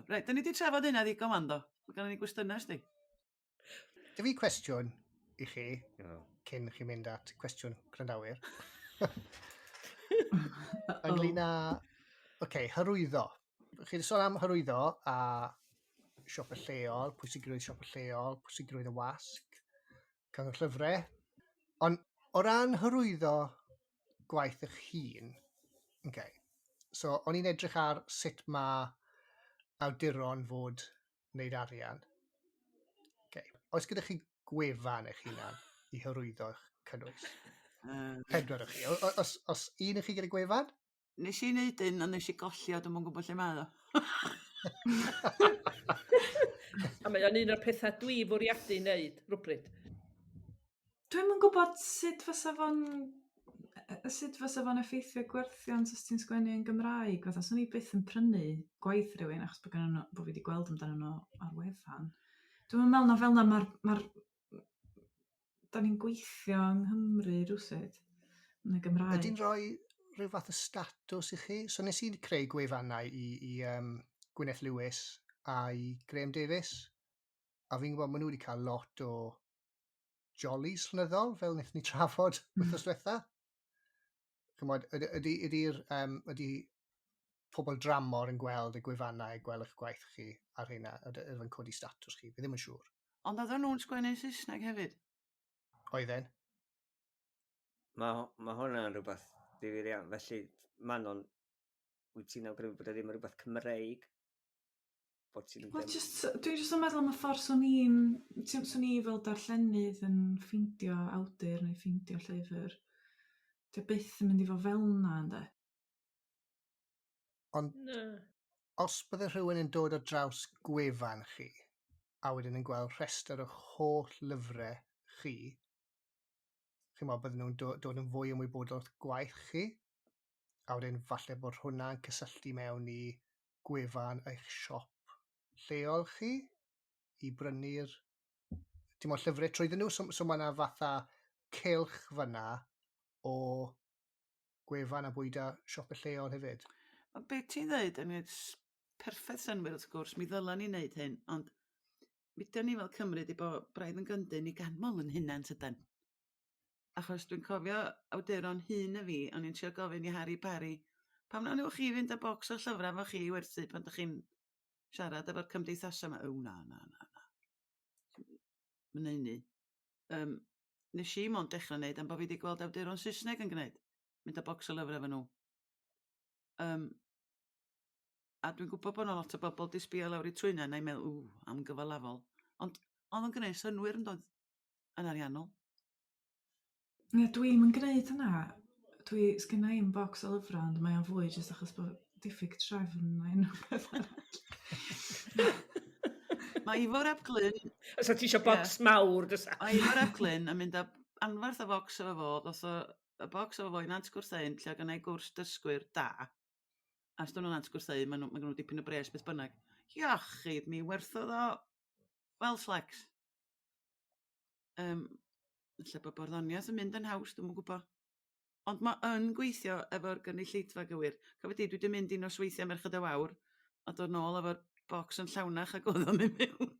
D: Reit, da ni di trafod hynna ddigon wan do. Mae gennym ni gwestiynau, sti.
E: Dy fi cwestiwn i chi,
A: Oh.
E: cyn chi mynd at cwestiwn gwrandawyr. Ynglyn â, oce, okay, hyrwyddo. Chi wedi sôn am hyrwyddo a siopa lleol, pwysigrwydd siopa lleol, pwysigrwydd y wasg, cyngor llyfrau. Ond o ran hyrwyddo gwaith eich hun, okay, so o'n i'n edrych ar sut mae awduron fod wneud arian. Oes gyda chi gwefan eich hunan i hyrwyddo eich cynnwys? Pedwar o chi. Os, os un o chi gyda gwefan?
D: Nes i wneud un, ond nes i golli o, dwi'm yn gwybod lle mae o.
B: A mae o'n un o'r pethau dwi fwriadu wneud rhywbryd.
C: Dwi'm yn gwybod sut fysa fo'n sut fysa fo'n effeithio gwerthiant os ti'n sgwennu yn Gymraeg. Fatha, swn i byth yn prynu gwaith rhywun achos bod gennyn nhw, bod fi wedi gweld amdanyn nhw ar wefan. Dwi'm yn meddwl na fel 'na ma'r ma'r da ni'n gweithio yng Nghymru rywsut, yn y Gymraeg.
E: Ydy'n rhoi rhyw fath o statws i chi? So nes i creu gwefannau i, i um, Gwyneth Lewis a i Graham Davies, a fi'n gwybod maen nhw wedi cael lot o jollies llenyddol, fel wnaethon ni trafod wythnos diwetha. Chymod, ydy, ydy, ydy'r, um, ydy pobl dramor yn gweld y gwefannau, gweld eich gwaith chi ar rheina, ydy ydy fe'n codi statws chi? Fi ddim yn siŵr.
D: Ond oedden nhw'n sgwennu Saesneg hefyd?
E: Oedden.
A: Mae, ma hwnna'n rhywbeth difyr iawn. Felly, Manon, wyt ti'n awgrymu bod e ddim yn rhywbeth Cymreig? Bod ti'n
C: Wel, just, dwi jyst yn meddwl am y ffordd swn i'n, swn i fel darllenydd yn ffeindio awdur neu ffeindio llyfr. Dwi byth yn mynd i fod fel 'na, ynde?
E: Ond
B: Na.
E: os bydde rhywun yn dod ar draws gwefan chi, a wedyn yn gweld rhestr o'ch holl lyfrau chi, chi'n meddwl bydden nhw'n do dod yn fwy ymwybodol o'ch gwaith chi, a wedyn falle bod hwnna'n cysylltu mewn i gwefan eich siop lleol chi i brynu'r dim ond llyfrau trwyddyn nhw. So, so mae yna fatha cylch fyna o gwefan a bwyda siopau lleol hefyd.
D: Ond be ti'n dweud yn gwneud perffaith synnwyr wrth gwrs, mi ddylen ni wneud hyn, ond mi dyn ni fel Cymru 'di bod braidd yn gyndyn i ganmol yn hunan tydan? Achos dwi'n cofio awduron hŷn na fi, o'n i'n trio gofyn i Harry Parry, pam na wnewch chi fynd â bocs o llyfrau efo chi i werthu pan dych chi'n siarad efo'r cymdeithasau 'ma? O na, na, na, na. Mae'n neud ni. Um, nes i mond dechrau wneud am bod fi wedi gweld awduron Saesneg yn gwneud. Mynd â bocs o lyfrau efo nhw. Um, a dwi'n gwybod bod 'na lot o bobl 'di sbio lawr i trwyna na'i meddwl, ww, am gyfalafol. Ond oedd o'n gwneud synnwyr yn doedd, yn ariannol.
C: Ie, dwi'm yn gwneud hynna. Dwi, sgynna i'm bocs o lyfrau, ond mae o'n fwy jyst achos bod diffyg trefn neu unrhyw beth arall.
D: Mae Ifor ap Glyn...
B: Os ti eisiau bocs yeah. mawr, dysa.
D: Mae Ifor ap Glyn yn mynd â anferth o focs efo fo, ddoth o y bocs efo fo i Nant Gwrtheyrn, lle oedd gynna i gwrs dysgwyr da. A os 'dyn nhw'n Nant Gwrtheyrn, maen nhw, ma' gynnu nhw dipyn o bres beth bynnag. Iachyd, mi werthodd o fel slecs. Um, lle bod barddoniaeth yn mynd yn haws, dwi'm yn gwybod. Ond mae yn gweithio efo'r gynulleidfa gywir. Cofio di, dwi wedi mynd i nosweithiau Merched y Wawr a dod nôl efo'r bocs yn llawnach ac oedd o'n mynd mewn.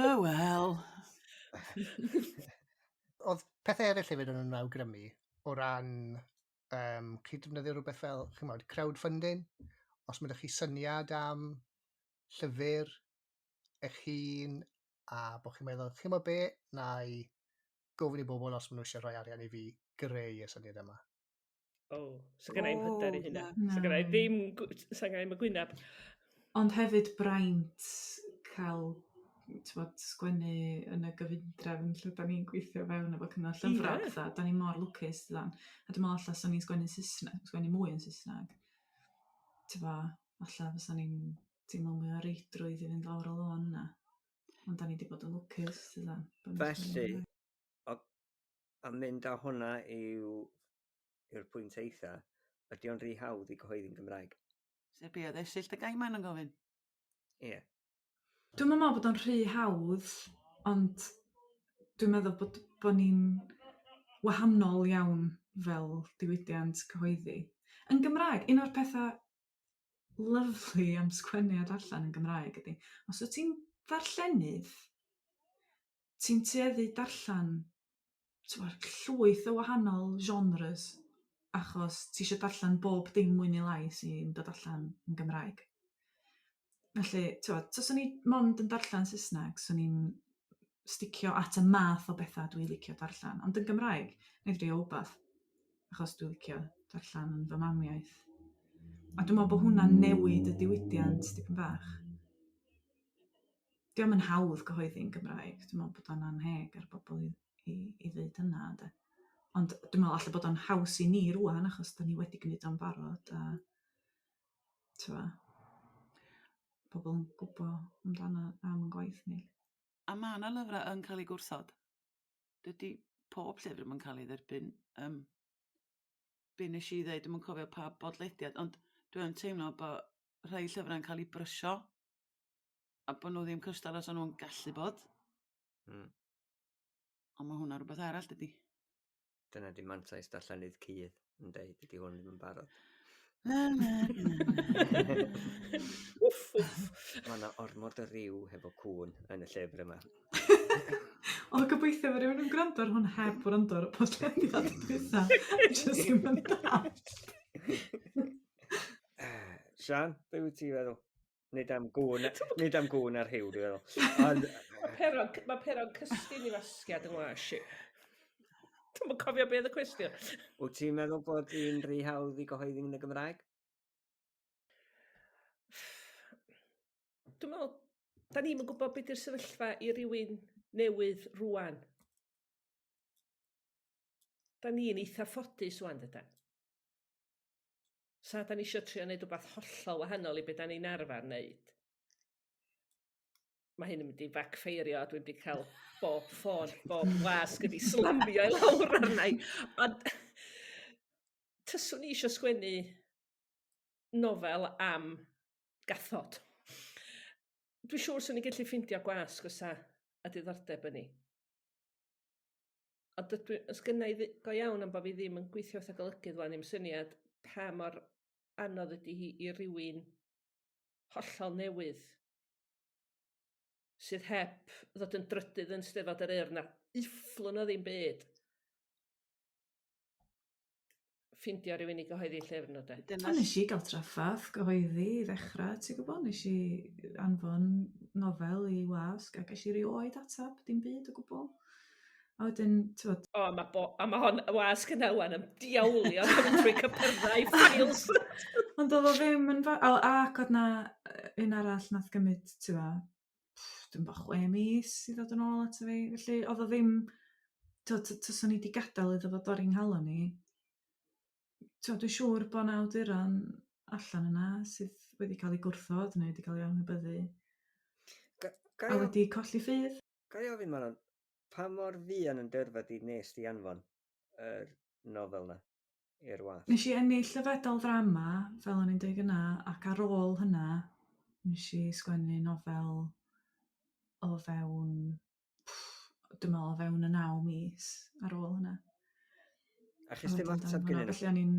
D: oh well.
E: Oedd pethau eraill hefyd yn awgrymu o ran um, chi defnyddio rhywbeth fel, chimod, crowdfunding, os mae chi syniad am llyfr eich hun a bod chi'n meddwl, chi'n be, na i gofyn i bobl os maen nhw eisiau rhoi arian i fi greu y syniad yma.
B: O, oh, so gen i'm hyder i hynna. So gen i ddim, so gen i'm y gwyneb.
C: Ond hefyd braint cael t'mod, sgwennu yn y gyfundrefn lle da ni'n gweithio fewn efo Cyngor Llyfrau yeah. Pethau. Da ni mor lwcus, dydan. A dwi'n meddwl alla swn ni'n sgwennu Saesneg, sgwennu mwy yn Saesneg. T'bo, alla fysa ni'n teimlo mwy o reidrwydd i fynd lawr y lôn yna. Ond da ni wedi bod yn lwcus, dydan.
A: Felly, o, a mynd â hwnna i'w i'r pwynt eitha, ydy o'n rhy hawdd i gyhoeddi'n Gymraeg?
D: Sef be oedd Esyllt y Gaiman yn gofyn?
A: Ie. Yeah.
C: Dwi'm yn meddwl bod o'n rhy hawdd, ond dwi'n meddwl bod, bod ni'n wahanol iawn fel diwydiant cyhoeddi. Yn Gymraeg, un o'r pethau lyfli am sgwennu a darllen yn Gymraeg ydy, os wyt ti'n ddarllenydd, ti'n tueddu darllen t'mod, llwyth o wahanol genres achos ti isio darllen bob dim mwy neu lai sy'n dod allan yn Gymraeg. Felly, t'mod, taswn i mond yn darllen Saesneg, 'swn i'n sticio at y math o bethau dwi'n licio darllen. Ond yn Gymraeg, wna i drio wbath, achos dwi'n licio darllen yn fy mamiaith. A dwi'n meddwl bod hwnna'n newid y diwydiant dipyn bach. Dio'm yn hawdd cyhoeddi'n Gymraeg, dwi'n meddwl bod o'n anheg ar bobl i i i ddeud hynna ynde. Ond dwi'n meddwl alla bod o'n haws i ni rŵan achos 'dan ni wedi gwneud o'n barod a t'mo' pobl yn gwbo amdano am 'yn gwaith ni.
D: A ma' 'na lyfra' yn cael eu gwrthod. Dydy pob llyfr 'im yn cael ei dderbyn yym be' nesh i ddeud dwi'm yn cofio pa bodlediad ond dwi yn teimlo bo' rhai llyfrau'n cael 'u brysio a bo' nhw ddim cystal as o'n nhw'n gallu bod. Ond ma' hwnna rwbath arall dydi?
A: Dyna 'di mantais darllenydd cudd yn deud dydy hwn ddim yn barod.
D: Na na na na.
B: Wff wff.
A: Mae yna ormod o ryw hefo cŵn yn y llyfr yma.
C: O gobeithio fod rhywun yn gwrando ar hwn heb wrando ar y podlediad dwytha. Jyst ddim yn dallt.
A: Sian, be wyt ti'n feddwl? Nid am gŵn, nid am gŵn ar rhyw, dwi'n feddwl. Ond...
B: Mae peron, mae peron cysgu ni fasgiad yng ngwash i. Dwi'm yn cofio beth y cwestiwn.
A: Wyt ti'n meddwl bod hi'n rhy hawdd i gyhoeddi yn y Gymraeg?
B: Dwi'n meddwl, da ni'm yn gwybod beth yw'r sefyllfa i rywun newydd rwan. Da ni'n eitha ffodus wan, dydan? Sa da ni eisiau trio wneud rhywbeth hollol wahanol i beth da ni'n arfer wneud. Mae hyn yn mynd i backfeirio a dwi'n mynd i cael bob ffôn, bob wasg wedi slamio i lawr arna i. Ond tyswn i eisiau sgwennu nofel am gathod. Dwi'n siŵr swn i'n gallu ffeindio gwasg fysa a diddordeb yn ni. Ond dydw i, os gynna i go iawn am bod fi ddim yn gweithio fatha golygydd wan, ddim syniad pa mor anodd ydy hi i rywun hollol newydd sydd heb ddod yn drydydd yn Steddfod yr Urdd na ufflwn o ddim byd ffindio rhywun i gyhoeddi llyfr nhw de.
C: Dyna... Nes i gael trafferth gyhoeddi i ddechrau, ti'n gwybod? Nes i anfon nofel i wasg a ges i rioed ateb, dim byd o gwbl. A wedyn, ti'n
B: O, mae bo, a mae hon, y wasg yna wan yn diawlio yn trwy cypyrddau files.
C: Ond oedd o ddim yn... Fa... O, ac oedd na un arall nath gymryd, ti'n gwybod, dwi'n bo, 6 mis i ddod yn ôl ato fi. Felly oedd o ddim... Tyswn i wedi gadael iddo fo dorri'n nghalon i. T'wod, dwi'n siŵr bod 'na awduron allan yna sydd wedi cael eu gwrthod neu wedi cael eu anwybyddu a wedi colli ffydd.
A: Ga i ofyn Manon, pa mor fuan yn dyrfa di nes di anfon yr nofel na i'r wasg?
C: Nes i ennill y fedal ddrama, fel o'n i'n deud gynna, ac ar ôl hynna nes i sgwennu nofel o fewn, dwi'n meddwl o fewn y 9 mis ar ôl hynna.
A: A chest ti ddim ateb gennyn nhw?
C: Felly o'n i'n...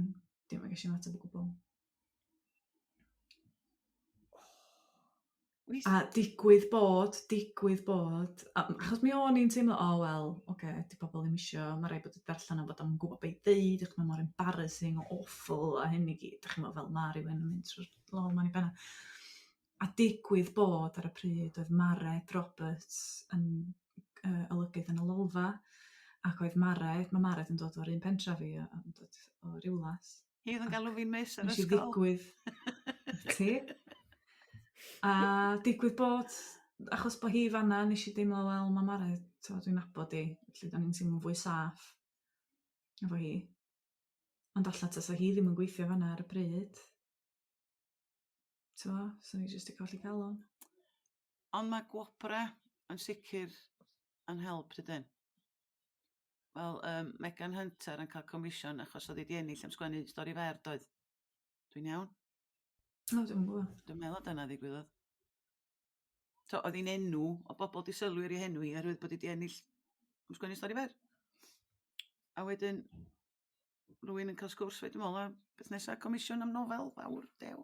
C: Dim, ges i'm ateb o gwbl. A digwydd bod, digwydd bod, a, achos mi o'n i'n teimlo, o oh, wel, oce, okay, di pobl ddim isio, mae rhaid bod y darllen o bod o'n gwybod beth i ddeud, achos mae mor embarrassing, awful, a hyn i gyd, dach chi'n meddwl fel ma rhywun yn mynd trwy'r lol ma'n ei benna. A digwydd bod ar y pryd oedd Mared Roberts yn olygydd yn y Lolfa, ac oedd Mared, mae Mared yn dod o'r un pentra fi, yn dod o Riwlas.
D: Hi oedd yn galw fi'n miss ar ysgol.
C: Nes i ddigwydd. Ti? A digwydd bod, achos bod hi fanna, nes i deimlo, wel, mae Mared, dwi'n nabod i, felly do'n i'n teimlo'n fwy saff efo hi. Ond allan tasa hi ddim yn gweithio fanna ar y pryd. T'mo', swn i jyst 'di colli calon.
D: Ond mae gwobrau yn sicr yn help dydyn? Wel yym Megan Hunter yn cael comisiwn achos oedd hi 'di ennill am sgwennu stori fer doedd? Dwi'n iawn?
C: O dwi'm yn gwybod.
D: Dwi'n meddwl dyna ddigwyddodd. So oedd hi'n enw o bobl 'di sylwi ar ei henw hi oherwydd bod hi 'di ennill am sgwennu stori fer. A wedyn rhywun yn cael sgwrs fe dwi'n meddwl a beth nesa comisiwn am nofel fawr dew.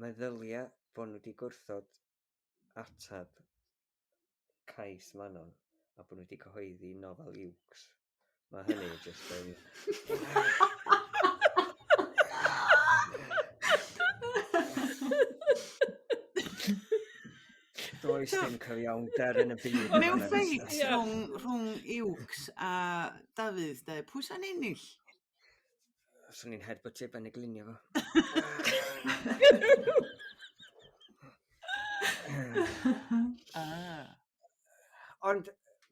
A: Meddylia bod nhw wedi gwrthod ateb cais Manon a bod nhw wedi cyhoeddi nofel Iwcs. Mae hynny jyst yn... Does dim cyfiawnder yn y byd.
D: Mewn ffeit rhwng, rhwng Iwcs a Dafydd, de, pwy sa'n ennill?
A: Swn i'n headbuttio ben y glinio fo.
D: Ah.
A: Ond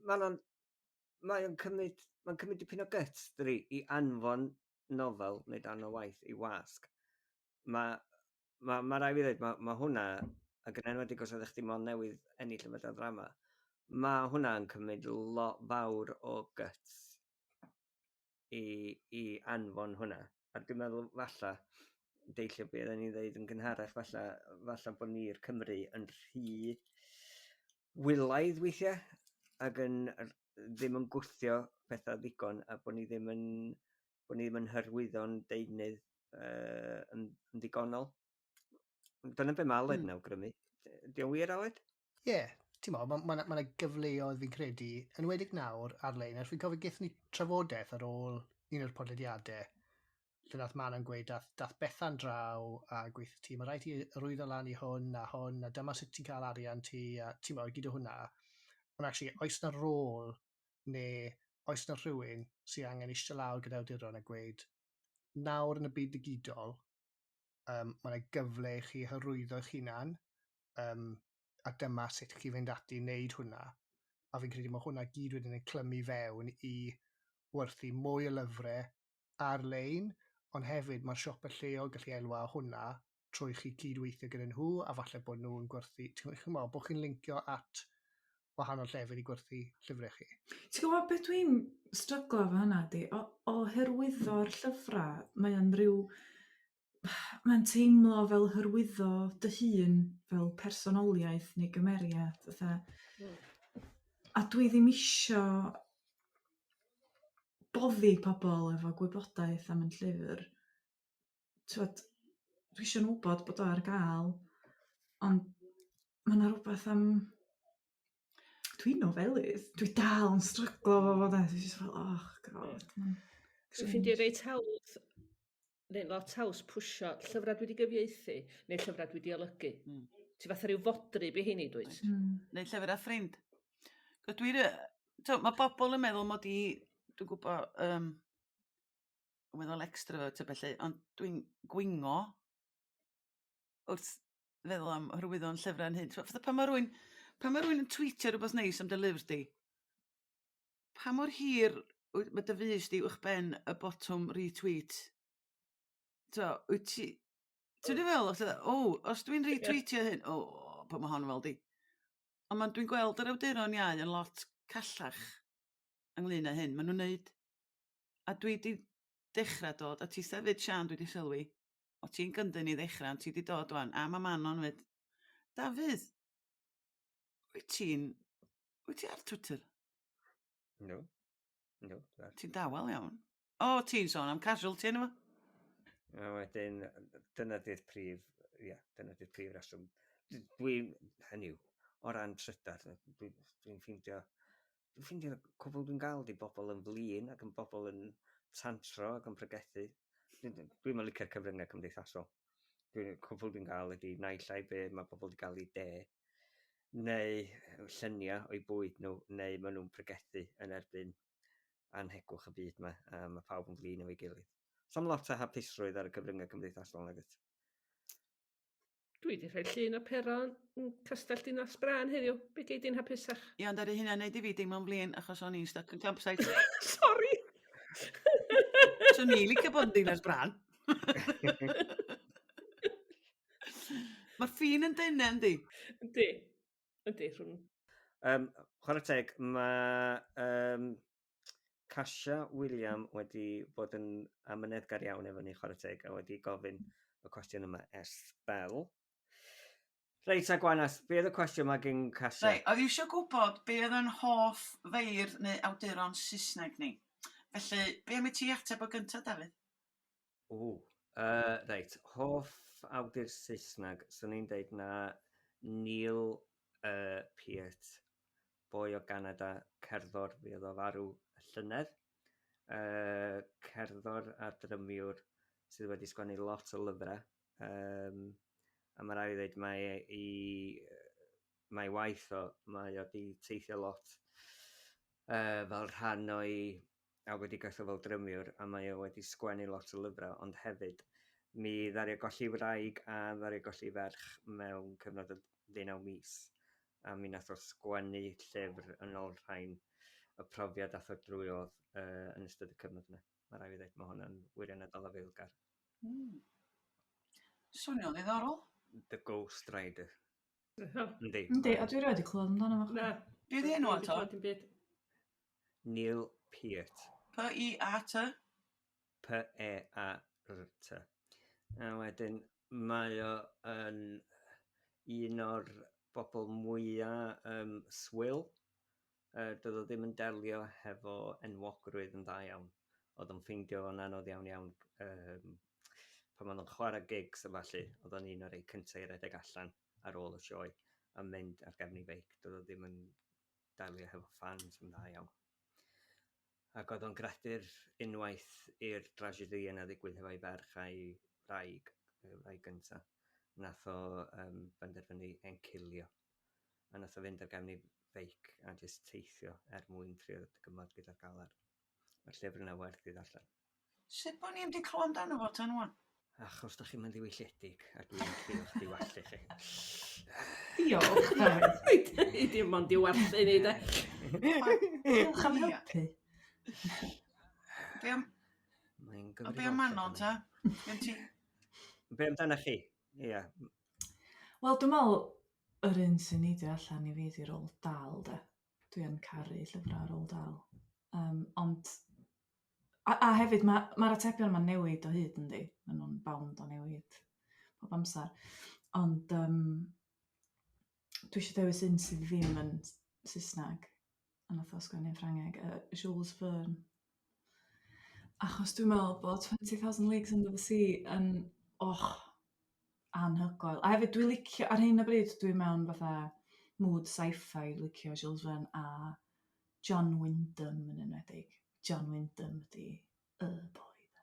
A: mae'n mae o'n cymryd, mae'n cymryd dipyn o guts, dydi, i anfon nofel neu darn o waith i wasg. Mae ma, ma rai fi ddweud, mae ma hwnna, ac yn enwedig os oeddech chdi mond newydd ennill y fedal ddrama, mae hwnna'n cymryd lot fawr o guts i, i anfon hwnna. A dwi'n meddwl falle, deillio be oedden ni'n dweud yn gynharach, falle, falle bod ni'r Cymru yn rhy wylaidd weithiau ac yn ddim yn gwthio pethau ddigon a bod ni ddim yn bod ni ddim yn hyrwyddo'n deunydd yn, yn ddigonol. Dyna be mae Aled yn awgrymu. Di o'n wir, Aled?
E: Ie, yeah, ti'n mo, mae ma, ma, ma gyfleoedd fi'n credu, yn enwedig nawr ar-lein, er fi'n cofio gaethon ni trafodaeth ar ôl un o'r podlediadau, lle nath Manon gweud, dath, dath Bethan draw a gweithio ti, mae rhaid ti arwyddo lan i hwn a hwn, a dyma sut ti'n cael arian ti, a ti'n mo, gyd o hwnna. Ond actually, oes na rôl neu oes na rhywun sydd angen eistedd lawr gyda awduron a gweud, nawr yn y byd digidol, mae yna gyfle i chi hyrwyddo eich hunan, a dyma sut chi fynd ati i wneud hwnna. A fi'n credu mae hwnna gyd wedyn yn clymu fewn i werthu mwy o lyfrau ar-lein, ond hefyd mae'r siopau lleol gallu elwa o hwnna trwy chi cydweithio gyda nhw, a falle bod nhw'n gwerthu, ti'n gwybod, bod chi'n lincio at wahanol llefydd i gwerthu llyfrau chi.
C: Ti'n gwybod beth dwi'n stryglo efo hynna 'di, o, o hyrwyddo'r llyfrau, mae o'n rhyw, mae'n teimlo fel hyrwyddo dy hun fel personoliaeth neu gymeriad, fatha. A dwi ddim isio boddi pobl efo gwybodaeth am 'yn llyfr. T'wod, dwi isio nhw wybod bod o ar gael, ond ma' 'na rywbeth am... Dwi'n nofelydd, dwi dal yn stryglo efo fo 'de, dwi jyst fel oh God. Ma'n
B: Dwi'n ffeindio reit hawdd, neu lot haws pwsio llyfrau dwi wedi gyfieithu, neu llyfrau dwi wedi olygu. Ti fatha rhyw fodryb i heini, dwyt?
D: Neu llyfr a ffrind. Cos dwi'n... Mae bobl yn meddwl mod i, dwi'n gwybod, yn weddol extrovert a ballu, ond dwi'n gwingo wrth feddwl am hyrwyddo'n llyfrau'n hyn. Fatha pan mae rhywun, pan mae rhywun yn tweetio rhywbeth neis am dy lyfr di, pa mor hir mae dy fys di uwch ben y botwm retweet? So, wyt ti... Ti'n dwi fel, o, os dwi'n retweetio hyn, o, pa mae hon fel di. Ond man, dwi'n gweld yr awduron iau yn lot callach ynglyn â hyn. Maen nhw'n neud. A dwi 'di dechrau dod, a ti hefyd Siân, dwi 'di sylwi, o ti'n gyndyn i ddechrau, ond ti 'di dod wan, a mae Manon 'fyd. Dafydd, wyt ti'n, wyt ti ar Twitter?
A: No. No.
D: Ti'n dawel iawn. O, ti'n sôn am casualty yna fo?
A: A wedyn, dyna di'r prif, ia, dyna di'r prif reswm. Dwi'n, hynny yw, o ran trydar, dwi'n dwi ffeindio, dwi'n ffeindio cwbl dwi'n gael di bobl yn flin ac yn bobl yn tantro ac yn pregethu. Dwi'n dwi yn licio'r cyfryngau cymdeithasol. Dwi'n, cwbl dwi'n gael ydy naill ai be mae bobl wedi gael i de, neu lluniau o'i bwyd nhw, neu maen nhw'n pregethu yn erbyn anhegwch y byd yma, a mae pawb yn flin efo'i gilydd. So'm lot o hapusrwydd ar y cyfryngau cymdeithasol nag oes?
B: Dwi wedi rhoi llun o Pero yn Castell Dinas Brân heddiw. Be gei di'n hapusach?
D: Ie, ond ar ei hynna neud i fi deimlo'n flin achos o'n i'n stuck yn campsite.
B: Sorry!
D: Swn i'n licio bod yn Dinas Brân. Mae'r ffin yn dynnu, yndi?
B: Yndi. Yndi, rhwng...
A: Chwarae teg, mae Casia William wedi bod yn amyneddgar iawn efo ni, chwarae teg, a wedi gofyn y cwestiwn yma ers sbel. Reit, a Gwanas, be oedd y cwestiwn yma gen Casia?
D: Reit, oedd eisiau gwybod be oedd yn hoff feirdd neu awduron Saesneg ni. Felly, be am i ti ateb o gyntaf, Dafydd?
A: O, reit, hoff awdur Saesneg, swn i'n deud na Neil Peart, boi o Ganada, cerddor, fi oedd o farw y llynedd. Cerddor a drymiwr sydd wedi sgwennu lot o lyfrau. A mae rhaid i ddweud mae i, mae waith o, mae o wedi teithio lot fel rhan o'i a wedi gweithio fel drymiwr, a mae o wedi sgwennu lot o lyfrau, ond hefyd mi ddaru o golli wraig a ddaru o golli ferch mewn cyfnod o ddeunaw mis, a mi nath o sgwennu llyfr yn olrhain y profiad ath o drwyodd uh, yn ystod y cyfnod yna. Mae rhaid fi ddweud, mae hwnna'n wirioneddol afaelgar.
D: Swnio'n ddiddorol.
A: The Ghost Rider.
C: Yndi. Yndi, a dwi erioed 'di clywed amdano fo.
B: Na.
D: Be 'di enw o 'to?
B: Dim byd.
A: Neil Peart.
D: P-E-A-T?
A: P-E-A-R-T. A wedyn mae o yn un o'r bobl mwyaf um, swil. Doedd o ddim yn delio hefo enwogrwydd yn dda iawn. Oedd o'n ffeindio fo'n anodd iawn iawn um, pan oedd o'n chwarae gigs a falle, oedd o'n un o'r rei cyntaf i redeg allan ar ôl y sioe a mynd ar gefn ei feic. Doedd o ddim yn delio hefo fans yn dda iawn. Ac oedd o'n gredu'r unwaith i'r drasiedi yna ddigwydd hefo'i ferch a'i wraig, y wraig gynta, nath o um, benderfynu encilio. A nath o fynd ar gefn ei feic a jyst teithio er mwyn trio dygymod gyda'r galar. Mae'r llyfr yna werth i ddarllen.
D: Sut bo' ni 'im 'di clywed amdano fo tan ŵan?
A: Achos da chi'm yn ddiwylliedig a dwi'n trio diwallu chi.
C: Diolch, Dafydd.
B: I dim ond diwallu ni, de.
C: Diolch am helpu.
D: Be am,
A: Mae'n
D: o be am Manon ta? Gen ti?
A: Be amdanoch chi? Ia.
C: Wel, dwi'n meddwl yr un sy'n neidio allan i fi 'di Roald Dahl, de. Dwi yn caru llyfrau Roald Dahl. Um, ond A a hefyd ma' ma'r atebion yma'n newid o hyd yndi? Maen nhw'n bound o newid pob amser. Ond yym dwi isio dewis un sydd ddim yn Saesneg a nath o sgwennu yn Ffrangeg yy Jules Verne. Achos dwi'n meddwl bod 20,000 Leagues Under the Sea yn och anhygoel. A hefyd dwi licio ar hyn o bryd dwi mewn fatha mood sci-fi licio Jules Verne a John Wyndham yn enwedig. John Wyndham ydy y boi de.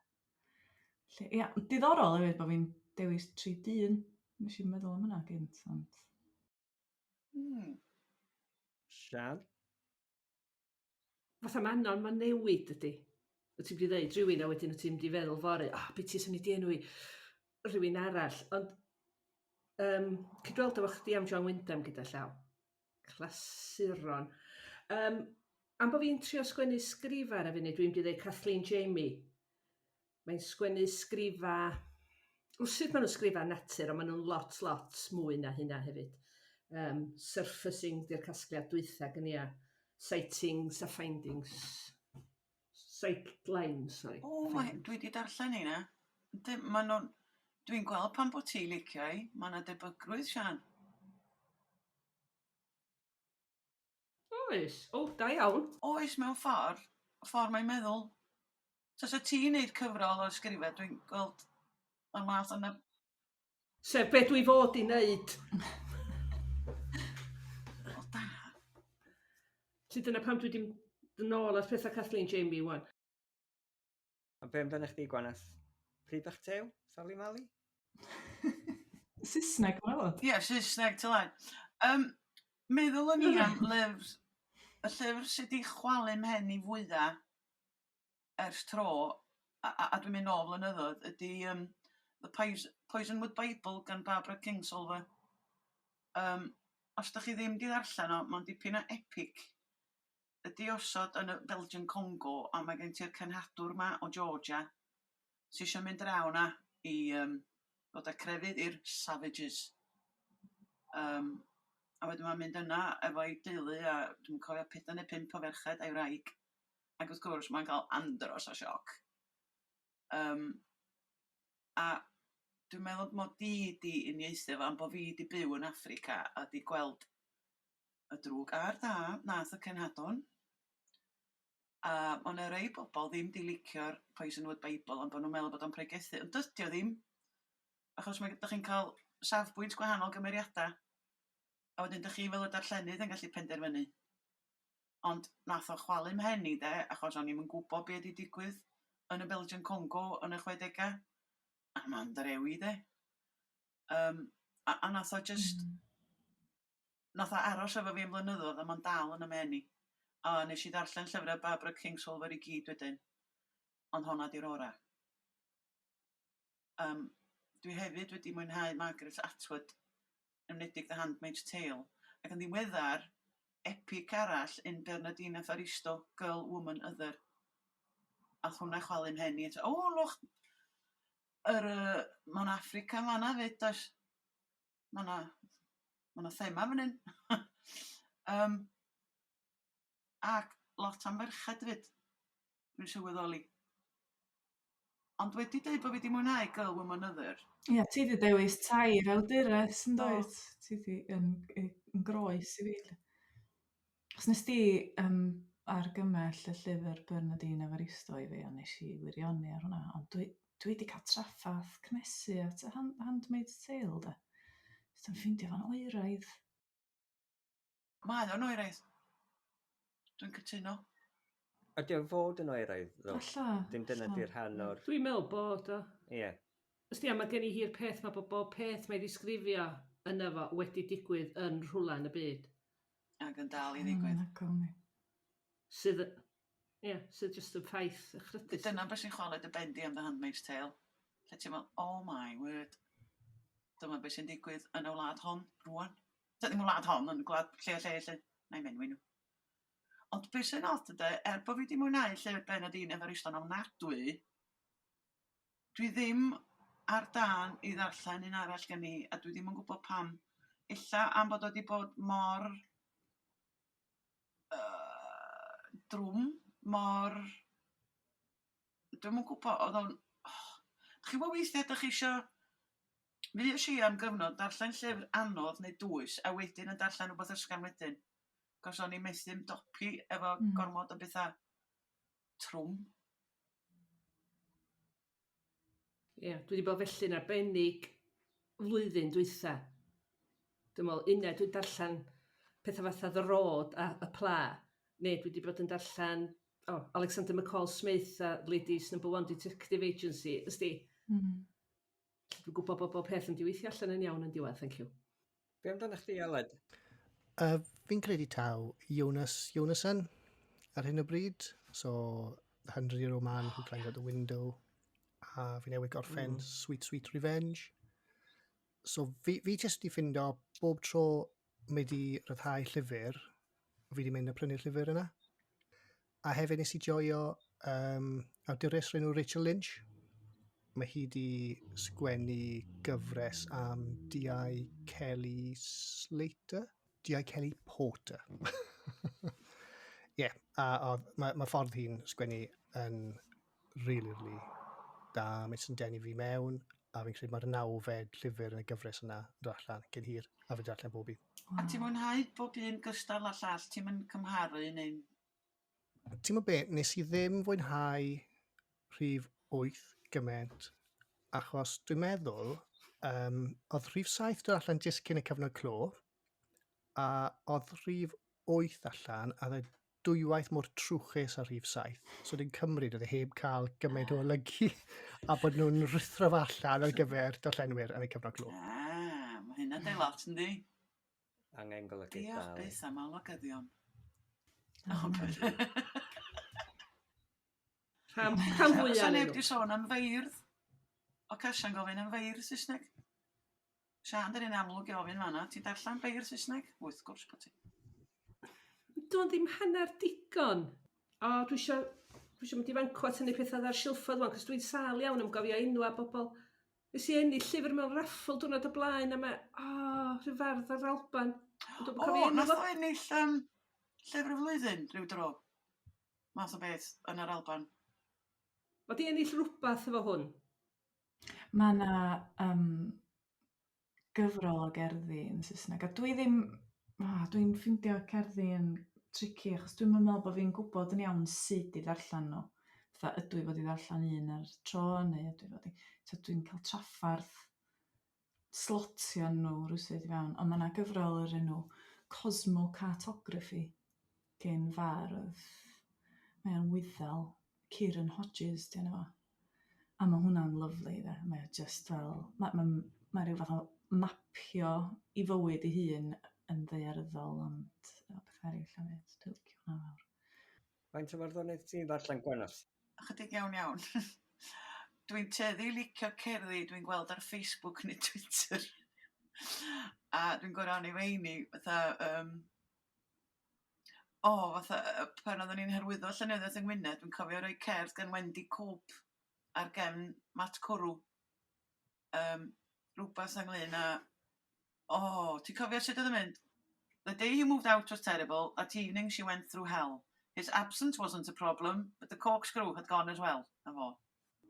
C: Felly ia, diddorol hefyd bod fi'n dewis tri dyn. Nes i'm meddwl am hynna gynt ond...
A: Sian?
B: Fatha Manon, mae'n newid ydy. Wyt ti'n mynd i ddeud rhywun a wedyn wyt ti'n mynd i feddwl fory, o, oh, beth ti'n symud i enwi rhywun arall. Ond um, cydweld efo chdi am John Wyndham gyda llaw. Clasuron. Um, am bod fi'n trio sgwennu sgrifa ar y funud, dwi'n mynd i ddeud Kathleen Jamie. Mae'n sgwennu sgrifa... Wrth maen nhw'n sgrifa natur, ond maen nhw'n lot, lot mwy na hynna hefyd. Um, surfacing di'r casgliad dwytha gen i a sightings a findings. Sightlines, sorry.
D: O, mae, dwi wedi darllen heina. Yndi, ma' nhw'n... Dwi'n gweld pam bod ti'n licio hi. Mae yna debygrwydd, Sian.
B: Oes. O, da iawn.
D: Oes, mewn ffordd. Y ffordd mae'n meddwl. Tasa ti'n neud cyfrol o ysgrifau, dwi'n gweld y math yna...
B: Sef be dwi fod i wneud.
D: O, da.
B: Ti dyna pam dwi 'di mynd yn ôl at pethau Kathleen Jamie wan.
A: A be amdano chdi, Gwanas? Pryd bach tew? Sali Mali?
C: Saesneg mae'n fod.
D: Ie, yeah, Saesneg, tyla. Um, meddwl o'n i am lyfr, y llyfr sydd wedi chwalu mhen i fwya ers tro, a, a, a dwi'n mynd nôl flynyddoedd, ydy um, The Poisonwood Bible gan Barbara Kingsolver. Um, os da chi ddim di ddarllen o, mae'n dipyn o epic. Ydy osod yn y Belgian Congo, a mae gen ti'r cenhadwr ma o Georgia, sy eisiau mynd draw na i um, ddod â crefydd i'r savages. Um, a wedyn mae'n mynd yna efo'i deulu a dwi'n cofio pedair neu pump o ferched a'i wraig. Ac wrth gwrs mae'n cael andros o sioc. Um, a dwi'n meddwl mod i di uniaethu efo am bod fi di byw yn Affrica a di gweld y drwg a'r da nath y cenhadon. A ma' 'na rei bobl ddim 'di licio'r Poisonwood Bible am bod nhw'n meddwl bod o'n pregethu, ond dydy o ddim. Achos mae dych chi'n cael safbwynt gwahanol gymeriadau. A wedyn dych chi fel y darllenydd yn gallu penderfynu. Ond nath o chwalu mhen i de, achos o'n i'm yn gwybod be 'di digwydd yn y Belgian Congo yn y chwedegau. A ma'n drewi de. Um, a, a nath o just... Nath o aros efo fi am blynyddoedd a ma'n dal yn 'y mhen i. A nes i ddarllen llyfrau Barbara Kingsolver i gyd wedyn, ond honna 'di'r ora. Dwi hefyd wedi mwynhau Margaret Atwood, yn enwedig The Handmaid's Tale, ac yn ddiweddar, epic arall yn Bernardine Evaristo, Girl, Woman, Other. Ath hwnna chwalu 'mhen i eto. O, lwch! Yr yy, ma' 'na Affrica yn fan'na 'fyd, does? Ma' 'na ma' 'na thema fan hyn. Yym ac lot am ferched 'fyd, dwi'n sylweddoli. Ond wedi deud bod fi 'di mwynhau Girl, Woman, Other.
C: Ia, ti 'di dewis tair awdures yn dwyt? Ti 'di yn yn groes i fi 'lly. Os nes di yym argymell y llyfr Bernardine Evaristo i fi a nes i wirioni ar hwnna, ond dwi dwi 'di cael trafferth cnesu at y Handmaid's Tale de. Jyst yn ffeindio fo'n oeraidd.
D: Mae o'n oeraidd. Dwi'n cytuno.
A: Ydy o fod yn oeraidd ddo?
C: Ella.
A: Dim dyna di'r rhan o'r.
B: Dwi'n meddwl bod o.
A: Ie.
B: Ysdi, a mae gen i hi'r peth mae bod bob peth mae ddisgrifio yna fo wedi digwydd yn rhywle yn y byd.
D: Ac yn dal i ddigwydd.
C: Anhygoel.
B: Sydd, ie, sydd jyst yn ffaith echrydus.
D: Dyna beth sy'n chwalu dy ben di am The Handmaid's Tale. Lle ti'n meddwl, "Oh my word. Dyma beth sy'n digwydd yn y wlad hon, rwan." Ddim y wlad hon, yn gwlad lle lle lle. Na i menwi nhw. Ond beth sy'n od yde, er bod fi wedi mwynhau llyfr Bernardine Evaristo yn ofnadwy, dwi ddim ar dân i ddarllen un arall gen i, a dwi ddim yn gwybod pam. Ella am bod o wedi bod mor drwm, mor. Dwi'm yn gwybod, oedd o'n. Oh. Chi'n gwybod weithiau ydych chi isio. Fues i am gyfnod darllen llyfr anodd neu dwys a wedyn yn darllen rhywbeth ysgafn wedyn. Cos o'n i'n methu ymdopi efo gormod o bethau trwm.
B: Ie, dwi wedi bod felly'n arbennig flwyddyn dwytha. Dwi'n meddwl, unai dwi'n darllen pethau fatha The Road a Y Pla, neu dwi wedi bod yn darllen oh, Alexander McCall Smith a Ladies Number One Detective Agency, ysdi. Dwi'n gwybod bod bob peth yn mynd i weithio allan yn iawn yn diwedd, thank you.
A: Be amdano chdi, Aled?
E: Fi'n credu taw Jonas Jonasson ar hyn o bryd. So, The Hundred Year Old Man Who Climbed Out the Window. A fi newydd gorffen Sweet Sweet Revenge. So, fi jyst di ffindo bob tro mae di rhyddhau llyfr, fi di mynd a prynu'r llyfr yna. A hefyd nes i joio awdures o'r enw Rachel Lynch. Mae hi di sgwennu gyfres am D.I. Kelly Slater? D.I. Kelly Porter. Ie, yeah, a mae ffordd hi'n sgwennu yn really, really da. Mae sy'n denu fi mewn, a fi'n credu mae'r nawfed llyfr yn y gyfres yna yn dod allan cyn hir, a fi'n darllen bob un.
D: A ti'n mwynhau bob un gystal â llall? Ti'n mynd cymharu neu?
E: Ti'n gwybod be, nes i ddim fwynhau rhif 8 gymaint, achos dwi'n meddwl, oedd rhif 7 dod allan jyst cyn y cyfnod clo, a oedd rhif 8 allan, a oedd e dwywaith mor trwchus ar rhif 7. So dwi'n cymryd oedd e heb cael gymaint o olygu a bod nhw'n rhuthro fo allan ar gyfer darllenwyr yn y cyfnod clo.
D: Ah, mae hynna'n deud lot, yndi?
A: Angen golygu
D: Diolch
A: dal.
D: Byth am olygyddion.
B: Rhan fwyaf
D: Oes 'na neb
B: nhw.
D: 'di sôn am feirdd? O Casia'n gofyn am feirdd Saesneg. Siân, dyn ni'n amlwg i ofyn fan'na. Ti'n darllen beirdd Saesneg? Wrth gwrs bod ti.
B: Do'n ddim hanner digon. O, dwi isio mynd i fanco a tynnu pethau ar silffoedd wan, cos dwi'n sâl iawn am gofio enwa bobl. Nes i ennill llyfr mewn raffl diwrnod o blaen a mae, o, oh, rhyw fardd ar Alban. Ond dwi'm yn
D: O,
B: cofio enw
D: nath
B: fo.
D: o ennill llyfr y flwyddyn rhyw dro. Math o beth yn yr Alban.
B: Mae di ennill rhywbeth efo hwn.
C: Mae yna gyfrol o gerddi yn Saesneg, a dwi ddim, oh, dwi'n ffindio cerddi yn tricky achos dwi'm yn meddwl bod fi'n gwybod yn iawn sut i ddarllen nhw. Fatha, ydw i fod i ddarllen un ar tro neu ydw i fod i. So dwi'n cael traffarth slotio nhw rywsut i fewn, ond mae yna gyfrol o'r enw Cosmocartography gen fardd, mae o'n Wyddel, Kieran Hodges 'di enw fo. A mae hwnna'n lyfli de, mae o just fel, mae rhyw fath o mapio i fywyd ei hun yn ddaearyddol ond efo pethau eraill hefyd. Dwi'n licio hwnna fawr.
A: Faint o farddoniaeth ti'n ddarllen, Gwenallt?
D: Ychydig iawn iawn. Dwi'n tueddu i licio cerddi dwi'n gweld ar Facebook neu Twitter. A dwi'n gwirioni rheini fatha yym o fatha yy pan oedden ni'n hyrwyddo llenyddiaeth yng Ngwynedd dwi'n cofio rhoi cerdd gan Wendy Cope ar gefn mat cwrw. Yym rwbath ynglŷn â o ti'n cofio sut oedd yn mynd? The day he moved out was terrible, that evening she went through hell. His absence wasn't a problem, but the corkscrew had gone as well. 'Na fo.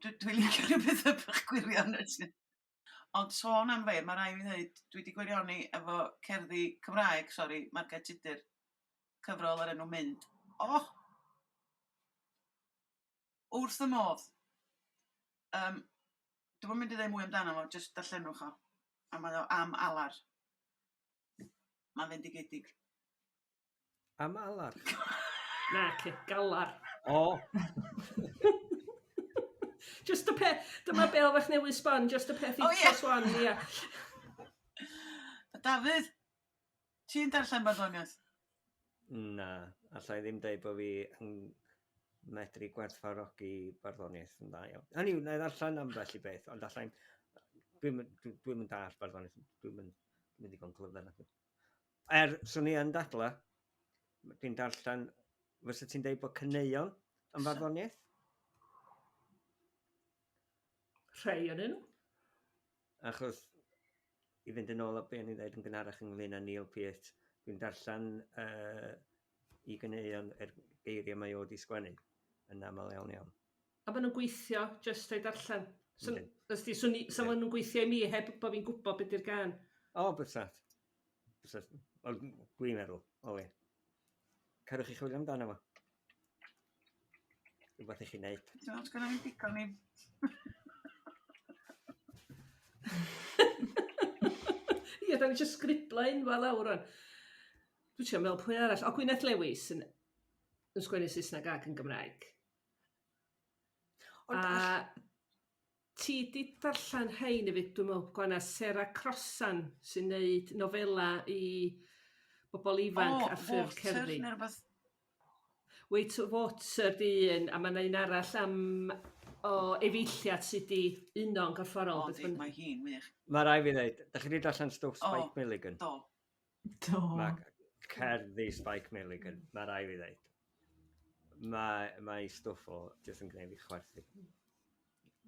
D: Dwi dwi'n licio rhyw bethau bach gwirion. Ond sôn am fe, mae rhaid i fi ddweud, dwi wedi gwirioni efo cerddi Cymraeg, sori, Marged Tudur, cyfrol o'r enw Mynd. Oh! Wrth y modd. Yym, dwi'm yn mynd i ddeud mwy amdano fo, jyst darllenwch o. A mae o am alar. Mae'n fendigedig.
A: Am alar?
B: Na, ce, galar.
A: O!
B: Just y peth, dyma bel fach newydd sbon, just y peth i
D: O, ie.
B: Swan, ia.
D: Dafydd, ti'n darllen barddoniaeth?
A: Na, alla i ddim deud bod fi yn medru gwerthfawrogi barddoniaeth yn dda iawn. Hynny yw, na i ddarllen ambell i beth, ond allai'n... Dwi'm yn dwi, dwi'm yn dallt barddoniaeth, dwi'm yn dwi'm yn ddigon clyfar. nacdi. Er, swn i yn dadla, dwi'n darllen, fysa ti'n deud bod caneuon yn farddoniaeth?
B: Rhai o'n nhw.
A: Achos, i fynd yn ôl at be o'n i'n dweud yn gynharach ynglyn â Neil Peart, dwi'n darllen i ganeuon yr geiriau mae o wedi sgwennu yn aml iawn iawn.
B: A maen nhw'n gweithio jyst o'i darllen. So,
A: Yndyn.
B: ysdi, swn i, sa
A: Yndyn.
B: maen nhw'n gweithio i mi heb bod fi'n gwybod beth yw'r gan.
A: O, bysa. Bysa. Wel, dwi'n meddwl, o le. Cerwch i chwilio amdano fo. Rhywbeth i chi wneud.
D: Dwi'n meddwl sgynna fi digon i...
B: Ie, da ni eisiau sgribla enwa lawr rwan. Dwi'n trio meddwl pwy arall. O, Gwyneth Lewis yn, yn sgwennu Saesneg ac yn Gymraeg.
A: Ond
B: A
A: all-
B: ti di darllen rhain hefyd, dwi'n meddwl, Gwana, Sarah Crossan sy'n neud nofela i bobl ifanc
D: O,
B: ar ffurf
D: Water
B: cerddi.
D: neu rhywbeth.
B: Wait Water di un, a mae yna un arall am o efeilliad sydd di uno yn gorfforol.
D: O,
B: beth
D: di,
B: bynnag.
D: mae hi'n wych.
A: Mae rai fi ddeud, da chi wedi darllen stwff
D: O.
A: Spike Milligan?
D: Do.
C: Do.
A: Mae cerddi Spike Milligan, mae rai fi ddeud. Mae, mae stwff o jyst yn gwneud fi chwerthu.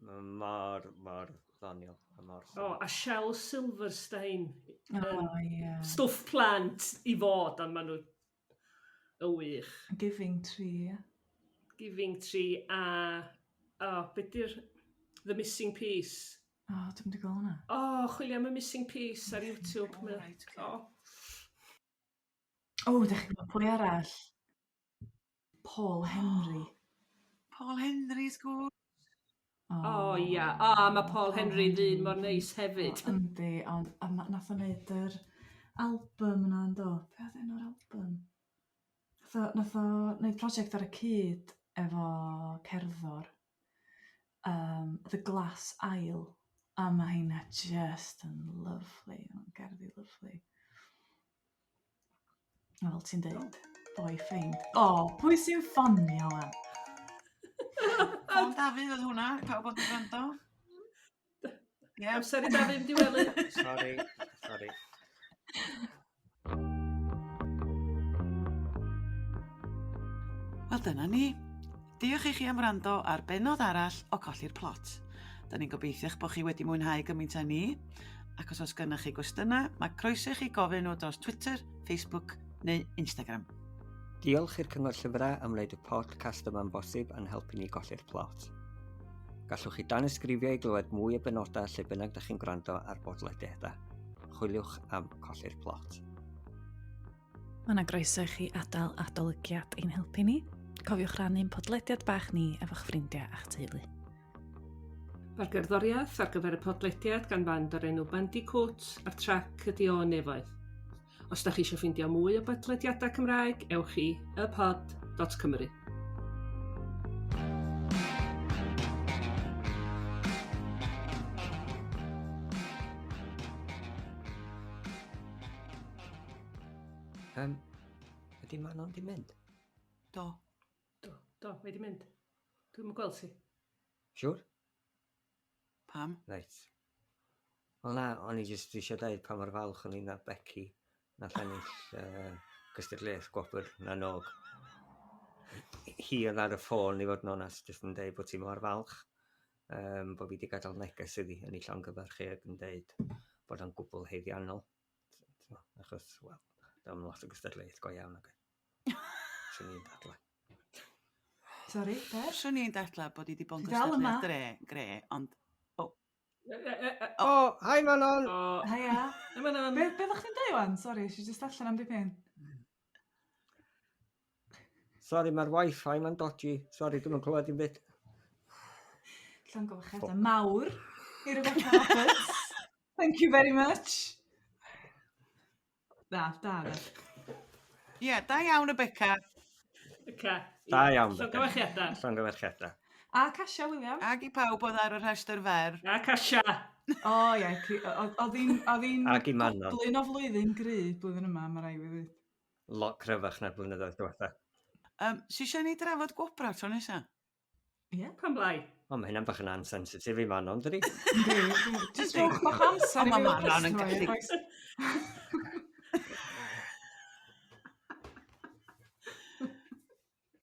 A: Mae mor, mor ddoniol a mor
B: O,
A: syml.
B: a Shel Silverstein.
C: O, ie.
B: Stwff plant i fod, ond maen nhw y wych.
C: Giving Tree, ie.
B: Giving Tree a... O, beth di'r... The Missing Piece.
C: O, dwi'n wedi gweld hwnna.
B: O, chwilio am y Missing Piece ar YouTube.
D: O,
B: Mae-
D: reit, ocê.
B: O,
C: O, dach chi'n gwybod pwy arall? Paul Henry.
D: Paul Henry, wrth gwrs.
B: o ia. O, mae Paul Henry yn ddyn mor neis hefyd.
C: O, yndi, ond a ma, nath o wneud yr album yna yn do. Be oedd enw'r album? Nath o, nath o wneud prosiect ar y cyd efo cerddor. The Glass Isle. A mae heina just yn lovely. Mae'n gerddi lovely. A fel ti'n deud, boi ffeind. O, pwy sy'n ffonio wan?
D: Ffôn Dafydd oedd hwnna, pawb oedd yn gwrando. Ie.
B: Amser i Dafydd mynd i wely.
A: Sorry, sorry.
D: Wel dyna ni. Diolch i chi am wrando ar bennod arall o Colli'r Plot. Da ni'n gobeithio'ch bod chi wedi mwynhau gymaint â ni, ac os oes gennych chi gwestiynau, mae croeso i chi gofyn nhw dros Twitter, Facebook neu Instagram.
A: Diolch i'r Cyngor Llyfrau am wneud y podcast yma'n bosib a'n helpu ni golli'r plot. Gallwch chi danysgrifio i glywed mwy o benodau lle bynnag da chi'n gwrando ar bodlediadau. Chwiliwch am Colli'r Plot.
C: Mae yna groeso i chi adael adolygiad i'n helpu ni. Cofiwch rannu'n podlediad bach ni efo'ch ffrindiau a'ch teulu.
B: Mae'r gerddoriaeth ar gyfer y podlediad gan band o'r enw Bandicoot a'r trac ydi O Nefoedd. Os da chi eisiau ffeindio mwy o bodlediadau Cymraeg, ewch i ypod.cymru.
A: Ydy Manon di mynd?
D: Do.
B: Do. Do, mae di mynd. Dwi'm yn gweld ti.
A: Siwr?
D: Pam?
A: Reit. Wel na, o'n i jyst eisiau dweud pa mor falch o'n i na Becky nath ennill cystadleuaeth gwobr na nog. Hi oedd ar y ffôn i fod yn onest, jyst yn deud bod ti mor falch bod fi wedi gadael neges iddi yn ei llongyfarch hi ac yn deud bod o'n gwbl haeddiannol. Achos, wel, dwi'n lot o gystadleuaeth go iawn. Ac swn i'n dadlau.
C: Sori, be?
D: Swn i'n dadlau bod hi wedi bod yn
C: Ti dal yma?
D: gystadleuaeth dre, gre, ond
A: O, hi Manon!
B: O,
C: Haia.
B: Hi Manon.
C: Be ddech chi'n dweud wan? Sori, eisiau just allan am dipyn.
A: Sori, mae'r wifi ma'n dodgy. Sori, dwi'm yn clywed dim byd.
C: Llongyfarchiadau mawr i Rebecca Roberts. Thank you very much. Na, da, da.
D: Ie, yeah, da iawn Rebecca.
B: Beca.
A: Da iawn, Beca.
B: Llongyfarchiadau.
A: Llongyfarchiadau.
C: A Kasia William.
D: Ac i pawb oedd ar y rhestr fer.
B: A Kasia.
C: O ie, oedd hi'n
A: Ac i Manon.
C: goblin o flwyddyn gry blwyddyn yma, mae rai fi ddweud.
A: Lot cryfach na'r blynyddoedd diwetha.
D: Si eisiau ni drafod gwobrau tro nesa?
C: Ie.
B: Pam lai?
A: O, mae hynna'n bach yn ansensitif i Manon, dydi?
C: Yndi. Jyst rhowch bach o amser
D: O,
C: i
D: ma'
C: fi
D: Manon yn
C: customer,
D: gallu-
C: boys.